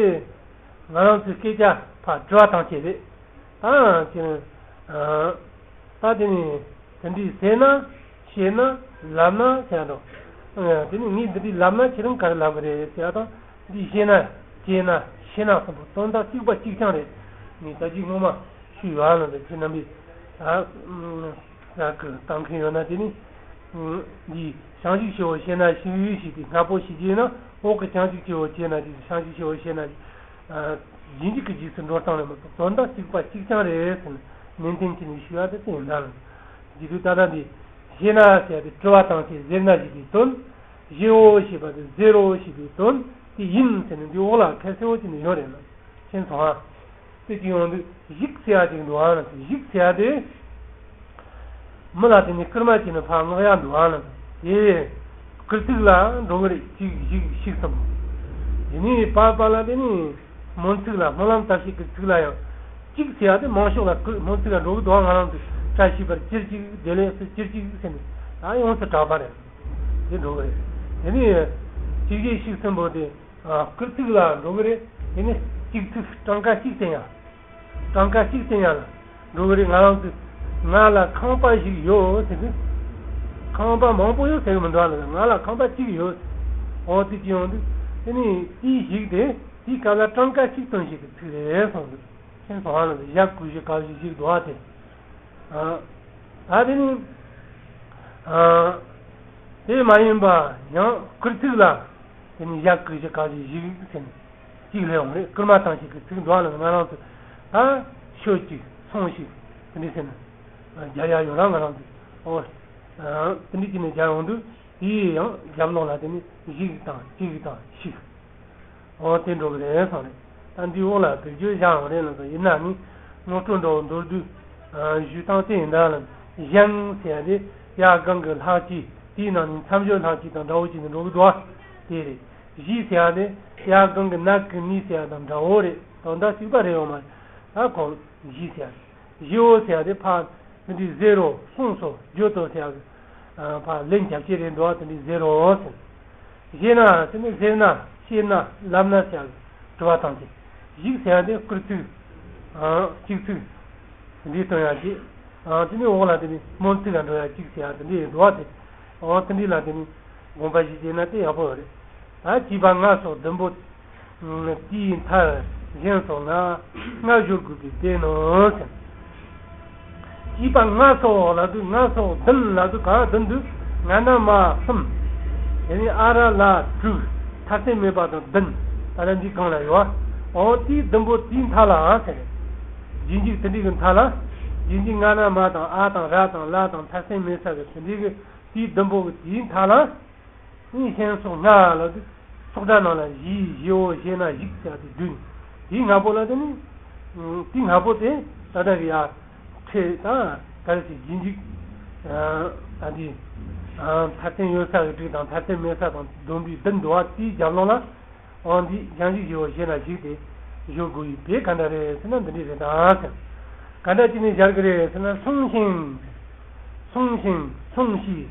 ང་རང་ཚོའི་སྐད་ཆ་ཕར་དྲི་བ་བཏང་བྱས་རེད། ད་ཅི་ད་དེ་ནི་དེ་འདྲའི་ཟེར་ན་བཤད་ན་ལབ་ན་ཟེར་འགྲོ། དེ་ནི་ངས་འདི་འདྲའི་ལབ་ན་ཁྱེད་རང་ག་རེ་ལབ་གི་རེད་ཟེར་དང་། འདི་བཤད་ན་བྱས་ན་བཤད་ན་གསུམ་པོ་དོན་དག་གཅིག་པ་གཅིག་རྐྱང་རེད། ངས་ད་ཅི་སྔོན་མ་ཞུས་ཡོད་ལ་འདི་ཁྱེད་རྣམ་པས་ད། ཟ་གི་བཏང་མཁན་ཡོད་ན་དེ་ནི། འདི་བྱང་ཆུབ་ཞེས་པ་བཤད་ན་ཞིག་ཡོད་ཞེས་ཏེ་སྔ་པོ་ཞིག་བྱས་ན་འོག་གི་བྱང་ཆུབ་ཞེས་པ་བྱས་ན་དེ་བྱང་ཆུབ་ཞེས་པ་བཤད་ན། རྗེས་འཇུག་གི་རྗེས་སུ་འགྲོ་སྟངས་ལ་མ་གཏོགས་དོན་དག་གཅིག་པ་གཅིག་རྐྱང་རེད་ཟེར་ནས་ནན་ཏན་བྱས་ནས་ཞུ་ཡ་དེ་དེ་ཡིན་ད་ལ། རྗེས་ལུས་ད་ལྟ་འདི་བཤད་ན་ཟེར་ཏེ་དྲི་བ་བཏང་ཚེ་ཟེར་ན་ཞེས་པའི་དོན། ཞེའོ་ཞེས་པ་དེ་ཟེར་རོ་ཞེས་པའི་དོན་དེ་ཡིན་ཟེར་ནས་འདི་འོག་ལ་ཁ་གསལ་བོ་བྱས་ནས་ཡོད་རེད་ལ། མཁྱེན་སོང་ཨ། དེ་ཅི་ཡོང་དུས་ཞིག་ཟེར་ཡ་ཅིག་འདུག་ཨང་། ཞིག་ཟེར་ཡ་དེ། མི་ལ་དེ་ནི་སྐུལ་མ་བྱས་ནས་ཕར་མངགས་ཡ་འདུག་ཨང་། དེ་སྐུལ་ཚིག་ལ་འགྲོ་གི་རེད། ཅིག་ཞིག་ཞིག་གསུམ། དེ་ནི་པ་པ་ལ་དེ་ནི་སྨོན་ཚིག་ལ་སྨོན་ལམ་ལྟ་བྱེད་ཀྱི་ཚིག་ལ་ཡང་ཅིག་ཟེར་ཡ་དེ་མང་ཤོས་ལ་སྐུལ་སྨོན་ཚིག་ལ་འགྲོ་གི་འདུག་ཨང་། ང་རང་ཚོས་བཀྲ་ཤིས་པར་ཅིར་ཅིག་བདེ་ལེགས་སུ་ཅིར་ཅིག་ཟེར་ནས་ད་ཡོངས་སུ་གྲགས་པ་རེད། དེ་འགྲོ་གི་རེད། དེ་ནི་ཅིག་ཞིག་ཞིག་གསུམ་པོ་དེ། སྐུལ་ཚིག་ལ་འགྲོ་གི་རེད། དེ་ནི་གཅིག་ཚིག་གྲངས་ཀ་གཅིག་ཙམ་ཡང་། གྲངས་ཀ་གཅིག་ཙམ་ཡང་ལ་འགྲོ་གི་རེད། ང་རང་ཚོས་ང་ལ་ཁང་པ་ཞིག་ཡོད་ཟེར་དུས། ཁང་པ་མང་པོ་ཡོད་ཟེར་གི་མི་འདུག་ཨ། ལ་ང་ལ་ཁང་པ་གཅིག་ཡོད། འོ་དེ་ཅི་ཡོང་དུས་དེ་ནི་དེའི་ཞིག་དེ་དེའི་སྐབས་ལ་གྲངས་ཀ་གཅིག་སྟོན་བྱེད་ཀྱི་ཚིག་རེད་གསུངས་འདུག་མཁྱེན་སོང་ཨ། ལ་ཞབས་བཀོད་བྱེད་ག་བྱེད་ཞིག་འདུག་ཨ། དེ། ད་དེ་ནི། དེ་མ་ཡིན་པ་ཡང་སྐུལ་ཚིག་ལ། དེ་ནི་ཡ་གི་ཞི་ག་ཞི་ཞིག་ཟེར་ནས་གཅིག་ལས་འོང་རེད། སྐུལ་མ་བཏང་ཞིག་གི་ཚིག་འདུག་ལ་ང་རང་ཚོ་ད་ཤོད་ཅིག་སོང་ཞིག་དེ་འདྲ་ཟེར་ནས་རྒྱ་ཡ་ཡོད་ར་ང་རང་ཚོ་ཨོ། དེ་འདྲ་བྱས་ནས་རྒྱ་ཡོང་དུས་དེའི་ཡང་རྒྱབ་ལོགས་ལ་དེ་ནི་ཞིག་དང་གཅིག་དང་ཞིག་ཨོ་དེ་འགྲོ་གི་རེད་སོང་རེད། ད་འདི་འོག་ལ་བེད་སྤྱོད་བཞག་ཡོང་རེད་ལ་ཡིན་ན་ནི། ངོ་སྤྲོད་འདྲ་བོ་མདོར་བསྡུས་ཞུས་སྟངས་དེ་ཡིན་ད་ལ། བཞེངས་ཟེར་ཡ་དེ་ཡར་སྒང་གི་ལྷག་བཅས་དེའི་ནང་ནས་མཚམས་སྦྱོར་ལྷག་བཅས་དང་འདྲ་བོ་བྱས་ནས་འགྲོ་གི་འདུག་བ། དེ་རེད། གཞི་ཟེར་ཡ་དེ་ཡར་སྒང་གི་ནག་གི་ནི་ཟེར་ཡ་དང་འདྲ་བོ་རེད། དོན་དག་གཅིག་པ་རེད་ཡོང་མ་རེད། ད་ཁོ་གཞི་ཟེར་ཡ་རེད། བཞི་བོ་ཟེར་ཡ་དེ་ཕར་འདི་འདྲའི་ཟེར་རོ་གསུངས་སོ་བརྗོད་དོ་ཟེར་ཡ་གི་ཕར་ལན་རྒྱབ་བྱེད་རེད་འདུག་བ། དེ་འདྲའི་ཟེར་རོ་ཟེར། ཞེ་ན་ཟེར་ནས་ཟེར་ན་ཤེས་ན་ལབ་ན་ཟེར་ཡ་གི་དྲི་བ་དང་དེ། གཞིག་ཟེར་ཡ་དེ་བསྐུར་ཚུལ། གཅིག་ཚུལ། འདི་སྟོན་ཡ་གཅིག་དེ་ནས་འོག་ལ་དེ་ནི་སྨོན་ཚིག་ག་འགྲོ་ཡ་གཅིག་ཟེར་ཡ་དེ་འདྲའི་འགྲོ་བ་དེ། འོ་དེ་འདྲའི་ལ་དེ་ནི་དགོངས་པ་བཞེས་བྱས་ན་དེ་ཡག་པོ་རེད། ད་བྱིས་པ་ལྔ་སོགས་བདུན་པོ། དེའི་མཐར་བཞེངས་སོགས་ལྔ། ལྔ་སྦྱོར་དགོས་པའི་དོན་ནོ་ཟེར། བྱིས་པ་ལྔ་སོགས་ལབ་དུས་ལྔ་སོགས་བདུན་ལབ་དུས་གང་བདུན་དུ་ང་ན་མ་གསུམ། དེ་ནས་ཨ་ར་ལ་དྲུག་མཐར་སྐྲོད་མེད་པ་དང་བདུན། ད་ལན་འདི་གང་ལ་ཡོད། འོ་དེའི་བདུན་པོ་དེའི་མཐའ་ལ་ཟེར། རྗེས་འཇུག་དེ་འདྲའི་གི་མཐའ་ལ། རྗེས་འཇུག་ང་ན་མ་དང་ཨ་དང་ར་དང་ལ་དང་མཐར་སྐྲོད་མེད་ས་གི་དེ་འདྲའི་གི་དེའི་བདུན་པོ་གི་དེའི་མཐའ་ལ། ནི་བཞེངས་སོགས་ལྔ་ལབ་དུས་ཚོགས་སྒྲ་ནང་ལ་བཞི་བཞི་བོ་ཞེ་ན་བཞི་ཟེར་ཡ་དེ་བདུན། དེའི་ལྔ་པོ་ལ་དེ་ནི། དེའི་ལྔ་པོ་དེ་ད་ལྟ་གི་ཡ་ཕྲད་དང་ག་རེ་ཟེར་རྗེས་འཇུག་ད་དེ་མཐར་སྐྲོད་ཡོད་ས་གི་དྲུག་དང་མཐར་སྐྲོད་མེད་ས་དང་བསྡོམས་པས་བདུན་འདུག་བ། དེའི་རྒྱབ་ལོགས་ལ། འོ་འདི་བཞེངས་འཇུག་བཞི་བོ་ཞེ་ན་བཞི་དེ་སྦྱོར་དགོས་ཡིན་པས་ག་འདྲ་རེད་ཟེར་ན་འདི་འདྲ་རེད་ད་ཟེར། ག་འདྲ་བྱས་ནས་སྦྱར་གི་རེད་ཟེར་ན། སོང་ཞིང་། སོང་ཞིང་སོང་ཞེས།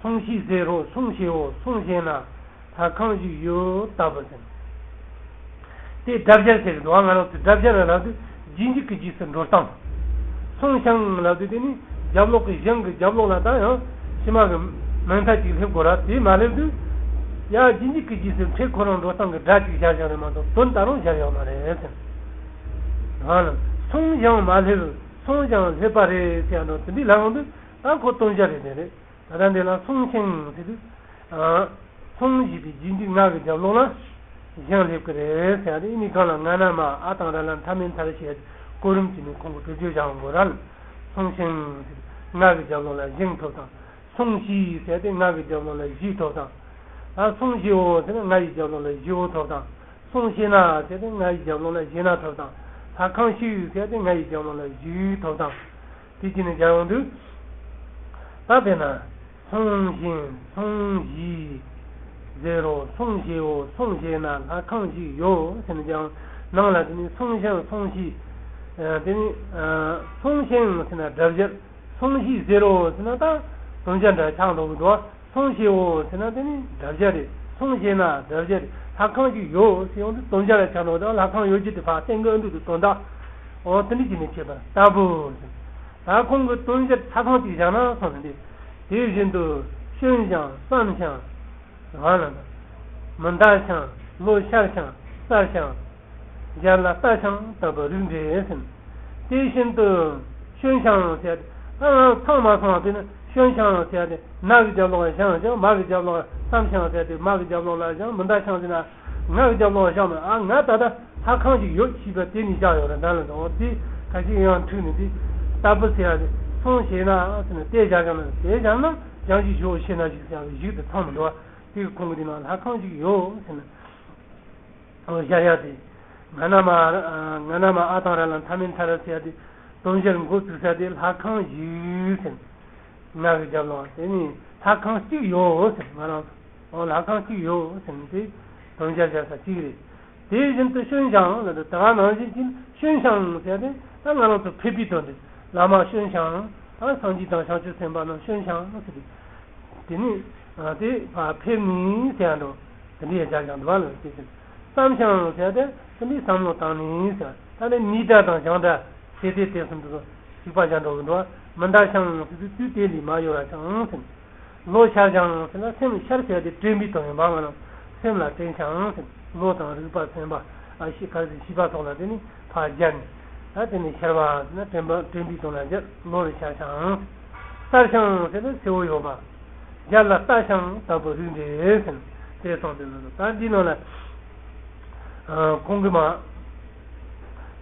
སོང་ཞེས་ཟེར་རོ་སོང་ཞེའོ་སོང་ཞེ་ན་ལྷ་ཁང་ཞིག་ཡོད་ལྟ་བུ་ཟེར། དེ་སྒྲ་སྦྱར་ཟེར་གི་འདུག་ང་རང་ཚོས་སྒྲ་སྦྱར་ལབ་དུས་རྗེས་འཇུག་གི་རྗེས་སུ་འགྲོ་སྟངས། སོང་ཞིང་ལབ་དུས་དེ་ནི་རྒྱབ་ལོགས་ཀྱི་ཞིང་གི་རྒྱབ་ལོགས་ལ་ད་ཡང་ཕྱི་མ་གི་མིང་མཐའ་གཅིག་སླེབས་དགོས་ར། དེ་མ་སླེབས་དུས་ཡ་རྗེས་འཇུག་གི་རྗེས་སུ་ཕྲད་ཁོ་རང་འགྲོ་སྟངས་ཀྱི་སྒྲ་གཅིག་སྦྱར་བཞག་རེད་མ་གཏོགས་དོན་ད་རུང་སྦྱར་ཡོད་མ་རེད་ཟེར། ང་ལ་སོང་ཞིང་མ་སླེབས། སོང་ཞིང་སླེབས་པ་རེད་ཟེར་ཡ་འགྲོ་དེ་འདྲའི་ལབ་ཡོང་དུས་ད་ཁོ་དོན་སྦྱར་རེད་དེ་རེད། ད་ལྟ་འདི་ལ་སོང་ཞིང་ཟེར་དུས། སོང་ཞེས་པའི་རྗེས་འཇུག་ང་གི་རྒྱབ་ལོགས་ལ་ཞིང་སླེབས་ཀྱི་རེད་ཟེར་ཡ་དེ་ཨི་ནི་གང་ལ་ང་ན་མ་ཨ་དང་ར་ལ་མཐའ་མེད་མཐར་ཞེས་གོ་རིམ་གྱིས་ནི་ཁོང་གི་བེད་སྤྱོད་བྱ་འོང་གོ་ར། སོང་ཞིང་ཟེར་དུས་ང་གི་རྒྱབ་ལོགས་ལ་ཞིང་ཐོབ་དང་། སོང་ཞེས་ཟེར་ཏེ་ང་གི་རྒྱབ་ལོགས་ལ་ཞེས་ཐོབ་དང་། ཨ་སོང་ཞེའོ་ཟེར་ན་ང་ཡི་རྒྱབ་ལོགས་ལ་ཞེའོ་ཐོབ་དང་། སོང་ཞེ་ན་ཟེར་ཏེ་ང་ཡི་རྒྱབ་ལོགས་ལ་ཞེ་ན་ཐོབ་དང་། ལྷ་ཁང་ཞིག་ཟེར་ཏེ་ང་ཡི་རྒྱབ་ལོགས་ལ་ཞིག་ཐོབ་དང་། དེ་བྱས་ནས་སྦྱར་ཡོང་དུས། ད་དཔེར་ན། སོང་ཞིང་སོང་ཞེས་ཟེར་རོ་སོང་ཞེའོ་སོང་ཞེ་ན་ལྷ་ཁང་ཞིག་ཡོད་ཟེར་ནས་ཀྱང་ནང་ལ་དེ་ནི་སོང་ཞིང་སོང་ཞེས། དེ་ནི། སོང་ཞིང་ཟེར་ན་སྒྲ་སྦྱར། སོང་ཞེས་ཟེར་རོ་ཟེར་ན་ད་དོན་སྦྱར་འདྲ་ཆགས་འགྲོ་གི་འདུག་སོང་ཞེའོ་ཟེར་ན་དེ་ནི་སྒྲ་སྦྱར་རེད། སོང་ཞེ་ན་སྒྲ་སྦྱར་རེད། ལྷ་ཁང་ཞིག་ཡོད་ཟེར་ཡོང་དུས་དོན་སྦྱར་ལ་ཆགས་འགྲོ་གི་འདུག་ལྷ་ཁང་ཡོད་རྒྱུ་དེ་ཕར་བསྟན་གི་འདུག་དོན་དག་འོ་དེ་འདྲ་བྱས་ནས་བྱེད་པ་ལྟ་བུ་ཟེར། ད་ཁོང་གི་དོན་སྦྱར་ཆ་ཚང་གཅིག་བཞག་ན་སོང་ནས་འདི། དེ་བཞིན་དུ་ཤོན་ཞིང་བསམ་ཞིང་། ང་ལ་མི་འདའ་ཞིང་བློ་ཤར་ཞིང་སྩལ་ཞིང་། སྦྱར་ལ་ལྟ་ཞིང་ལྟ་བུ་རིགས་འགྲེ་ཟིན། དེ་བཞིན་དུ་ཤོན་ཞིང་ཟེར་ཏེ་ཨ་ཚང་མ་སོང་བ་དེ་ནི་ཤོན་ཞིང་ཟེར་ཏེ་ན་གི་རྒྱབ་ལོགས་ཞིང་ཞིང་མ་གི་རྒྱབ་ལོགས་བསམ་ཞིང་ཟེར་ཏེ་མ་གི་རྒྱབ་ལོགས་ལ་ཞིང་མི་འདའ་ཞིང་ཟེར་ན་ང་གི་རྒྱབ་ལོགས་ཞིང་མི་ཨ་ང་ད་ལྟ་ལྷ་ཁང་ཞིག་ཡོད་ཅེས་པ་དེ་ནི་བཞག་ཡོད་རེད་ད་ལ་འདུག་དེ་ཁ་ཅིག་ཡང་འཁྲུག་ནས་དེ་ལྟ་བུ་ཟེར་ཡ་དེ་སོང་ཞེ་ན་ཟེར་ན་དེ་བཞག་ཀྱང་ན་དེ་བཞག་ན་ཞིང་ཞིག་ཞོག་ཞེ་ན་ཞིག་ཟེར་ཡ་གི་ཞིག་དེ་ཚང་མི་འདུག་བ། དེ་གི་ཁོང་གི་དེ་ན་ལྷ་ཁང་ཞིག་ཡོད་ཟེར་ན། ཨོ་བཞག་ཡ་དེ། ང་ན་མ་ང་ན་མ་ཨ་དང་ར་ལ་མཐའ་མེད་མཐའ་ར་ཟེར་ཡ་དེ། དོན་སྦྱར་འགོ་བཙུགས་ས་དེ་ལྷ་ཁང་ཞིག་ཟེར། ང་གི་རྒྱབ་ལོགས་དེ་ནི་ལྷ་ཁང་གཅིག་ཡོད་ཟེར་ང་རང་ཚོ། ཨོ་ལྷ་ཁང་གཅིག་ཡོད་ཟེར་ནས་དེ་དོན་སྦྱར་བྱ་ས་གཅིག་རེད། དེ་བཞིན་དུ་ཤོན་ཞིང་ལ་དེ་ད་ག་ནང་བཞིན་གྱི་ཤོན་ཞིང་ཟེར་ཏེ་ད་ང་རང་ཚོ་ཕེབས་པའི་དོན་དེ་བླ་མ་ཤོན་ཞིང་ཨ་སངས་རྒྱས་དང་བྱང་ཆུབ་སེམས་དཔའ་རྣམས་ཤོན་ཞིང་ཟེར་ཏེ། དེ་ནི་དེ་ཕར་ཕེབས་ནས་ཟེར་ཡ་འགྲོ་དེ་འདྲའི་རྒྱ་ཞང་འདུག་བ་ལ་དེ་བཞིན་བསམ་ཞིང་ཟེར་ཏེ་དེ་འདྲའི་བསམ་བློ་བཏང་ནས་ཟེར་ད་ནི་མི་སྒྲ་དང་བྱང་སྒྲ་ཟེར་ཏེ་དེ་གསུམ་དུ་གཅིག་པ་བཞག་འགྲོ་གི་འདུག་བ། མི་འདའ་ཞིང་ཟེར་དུས་དུས་དེ་ལས་མ་ཡོལ་བ་ཞིང་ཟེར། བློ་ཤར་ཞིང་ཟེར་ན་སེམས་ཤར་ཟེར་ཏེ་དྲན་པའི་དོན་ཡིན་པ་མ་ན་སེམས་ལ་དྲན་ཞིང་ཟེར། བློ་དང་རིག་པ་སེམས་པ་ཨ་ཤེས་ག་ཟེར་ཤེས་པ་སོགས་ལ་དེ་ནི་ཕར་སྦྱར་ནས་ད་དེ་ནི་ཤར་བ་ཟེར་ན་དྲན་པ་དྲན་པའི་དོན་ལ་སྦྱར། བློ་ལ་ཤར་ཞིང་། སྩལ་ཞིང་ཟེར་ན་གསལ་བོ་ཡོད་པ། སྦྱར་ལ་ལྟ་ཞིང་ལྟ་བུ་རིགས་འགྲེ་ཟེར་ན་དེ་སོང་དེ་ནི་ད་འདི་ནང་ལ་ཁོང་གི་མ་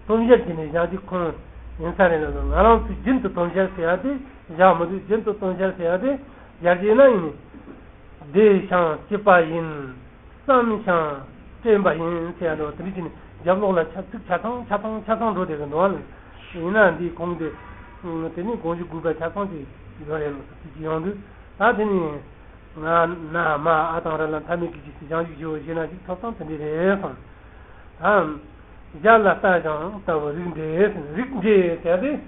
དོན་སྦྱར་གྱི་ནི་བཞག་རྒྱུ་ཁོང་ཡིན་ས་རེད་ལ་ང་རང་ཚོས་རྒྱུན་དུ་དོན་སྦྱར་ཟེར་ཡ་དེ། བཞག་མི་འདུག་རྒྱུན་དུ་དོན་སྦྱར་ཟེར་ཡ་དེ་སྦྱར་རྒྱུ་ན་ཡིན། བཟླས་ཤིང་བགྱིས་པ་ཡིན། བསམ་ཞིང་དྲན་པ་ཡིན་ཟེར་ཡ་འདྲ་བོ་དེ་འདྲ་བྱས་ནས་རྒྱབ་ལོགས་ལ་ཆ་ཚིག་ཆ་ཚང་ཆ་ཚང་ཆ་ཚང་འགྲོ་བསྡད་ཀྱི་འདུག་ཨ་ནི། ཡིན་ན་འདིའི་གོང་དེ། དེ་ནི་དགོངས་གཞི་དགོས་པ་ཆ་ཚང་ཅིག་ཡོད་རེད་མོད། དེ་ཅིག་ཡོང་དུས་ད་དེ་ནི། ང་ན་མ་ཨ་དང་ར་ལ་མཐའ་མེད་ཀྱི་རྗེས་སུ་བྱང་ཆུབ་ཞི་བའི་ཞེ་ན་ཞིག་ཐོབ་སྟངས་དེ་འདྲ་རེད་གསུངས། དང་། གཞལ་ལ་ལྟ་ཞིང་ལྟ་བུ་རིགས་འགྲེ་ཟེར། རིགས་འགྲེ་ཟེར་ཏེ།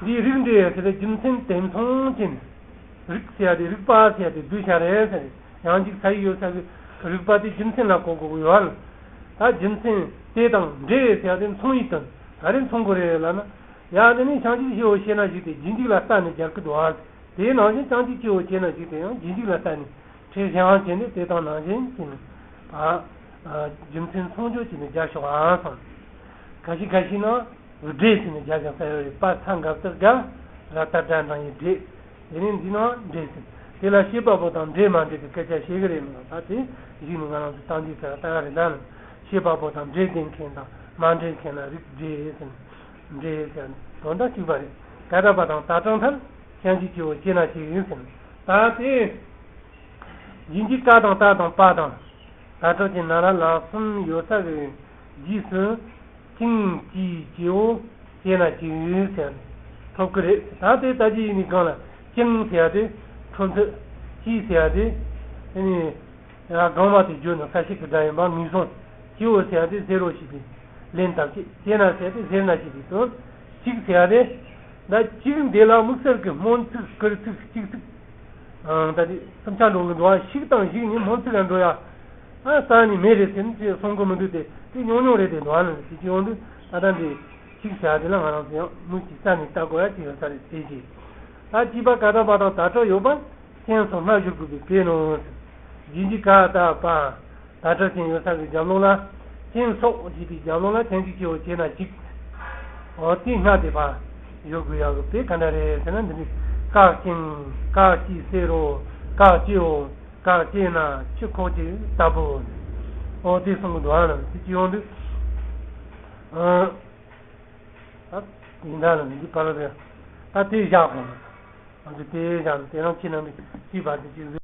འདིའི་རིགས་འགྲེ་ཟེར་ཏེ་རྒྱུ་མཚན་དེ་མཚུངས་ཅན། རིགས་ཟེར་ཏེ་རིགས་པ་ཟེར་ཏེ་གདུལ་བྱ་རེད་ཟེར། ཡང་ཅིག་ས་ཡིག་ཡོད་ས་གི་རིགས་པ་དེ་རྒྱུ་མཚན་ལ་གོ་དགོས་ཀྱི་ཡོད་ལ། ད་རྒྱུ་མཚན་དེ་དང་འགྲེ་ཟེར་ཏེ་མཚུངས་ཡིན་དོན་ག་རེ་མཚུངས་ཀྱི་རེད་ལབ་ན། ཡང་དེ་ནི་བྱང་ཆུབ་ཞི་བའི་ཞེ་ན་ཞིག་དེ་རྗེས་འཇུག་ལ་ལྟ་ནས་སྦྱར་གྱི་འདུག་ཨ། དེའི་ནང་བཞིན་བྱང་ཆུབ་ཞི་བའི་ཞེ་ན་ཞིག་དེ་ཡང་རྗེས་འཇུག་ལ་ལྟ་ནས་ཁྲིད་བྱང་བྱས་ནས་དེ་དང་ནང་བཞིན་གྱི་ནི། ཨ། རྒྱུ་མཚན་མཚུངས་སྦྱོར་བྱས་ནས་སྦྱར་ཆོག་ཨང་སོང་། ག་ཤི་ག་ཤི་ན་འགྲེ་ཟེར་ནས་སྦྱར་ཀྱང་ས་ཡོད་རེད། པ་ཚ་འགག་ཚ་དགའ། ར་ཏ་སྒྲ་འདྲ་ཡི་འགྲེ། དེ་ནས་འདི་ནང་འགྲེ་ཟེར། དེ་ལ་བྱེད་པ་པོ་དང་འབྲེལ་མ་འབྲེལ་གྱི་སྐད་ཆ་བཤད་གི་རེད་མོད། ད་དེ་གཞི་ནས་ང་རང་ཚོ་བཏང་རྒྱུ་ཟེར་བ་ལྟ་ག་རེད། ད་ནི་བྱེད་པ་པོ་དང་འབྲེལ་ལྡན་མཁན་དང་མ་འབྲེལ་མཁན་ལ་རིགས་འགྲེ་ཟེར་ནས། འབྲེ་ཟེར་ནས་དོན་དག་གཅིག་པ་རེད། ཀ་ད་པ་དང་ད་དྲང་ཐལ། བྱང་ཆུབ་ཀྱི་འོ་ཅེ་ན་ཞིག་ཡིན་ཟེར་ནས། ད་དེ། ཡིན་གྱི་ཀ་དང་ད་དང་པ་དང་། ད་དྲག་གི་ན་ར་ལ་གསུམ་ཡོད་ས་གི་རྗེས་སུ། ཅིང་ཀྱི་ཀྱི་འོ་ཅེ་ན་ཀྱི་ཡུལ་ཟེར་ཐོབ་ཀྱི་རེད། ད་དེ་ལྟ་ཅི་ཡིན་ནི་གང་ལ་ཅིང་ཟེར་ཡ་དེ་ཁྲོམ་ཚུལ། ཀྱི་ཟེར་ཡ་དེ་དེ་ནི་ཡ་གང་བ་དེ་བརྗོད་ན་ས་ཞིག་གི་སྒྲ་ཡིན་པ་ངེས་སོང་། ཀྱི་འོ་ཟེར་ཡ་དེ་ཟེར་རོ་ཞིག་དེ་ལན་དག་ཅིག་ཅེ་ན་ཟེར་ཡ་དེ་ཟེར་ན་ཞིག་དེ་དོན། ཅིག་ཟེར་ཡ་དེ། ད་གཅིག་འདི་ལ་དམིགས་བསལ་གྱི་སྨོན་ཚིག་བསྐུལ་ཚིག་གཅིག་ཚིག་ཨང་། ད་དེ་སུམ་ཆ་འགྲོ་གི་འདུག་ཨ། ཤིག་དང་ཞིག་ནི་སྨོན་ཚིག་ལ་འགྲོ་ཡ། ཨ་ས་ནི་མེད་རེད་ཟེར་ནས་ཅེས་གསུང་གི་མི་འདུག་དེ་དེ་ཉུང་ཉུང་རེད་དེ་འདུག་ཨ། ནི་དེ་ཅི་ཡོང་དུས་ད་ལྟ་འདི་ཤིག་བྱ་དེ་ལ་ང་རང་ཚོ་ཡང་མུ་གཅིག་ས་ནི་ལྟ་དགོས་ཡ་ཅི་ཡོད་ས་རེད་དེ་ཅི། ད་ཅི་པ་ཀ་ད་པ་དང་ད་དྲག་ཡོད་པ་ཅན་སོགས་སྔ་བཞུགས་དགོས་པའི་དཔེ་ནོ། རྗེས་འཇུག་ཀ་ད་པ། ད་དྲག་ཅན་ཡོད་ས་གི་རྒྱབ་ལོགས་ལ། ཅན་སོགས་ཞེས་པའི་རྒྱབ་ལོགས་ལ་ཅན་གཅིག་ཅེའོ་ཅེ་ན་གཅིག་འོ་དེ་སྔ་དེ་ཕར་ཡོད་དགོས་ཡག་གི་དཔེ་ག་འདྲ་རེད་ཟེར་ན། འདི་ནི་ཀ་ཅིང་ཀ་ཅི་ཟེར་རོ། ཀ་ཅེའོ། ཀ་ཅེ་ན་ཆུ་ཁོག་ཅིག་ལྟ་བུ། འོ་དེ་གསུང་གི་འདུག་ཨ། ན་དེ་ཅི་ཡོང་དུས། ཨ། ད་ཡིན་ད་ལ་འདི་པར་རེད། ད་དེ་བཞག་དགོས། ང་ཚོས་དེ་བཞག་ནས་དེ་རང་ཁྱེད་རྣམ་པས་ཤེས་པ་དེ་ཅིག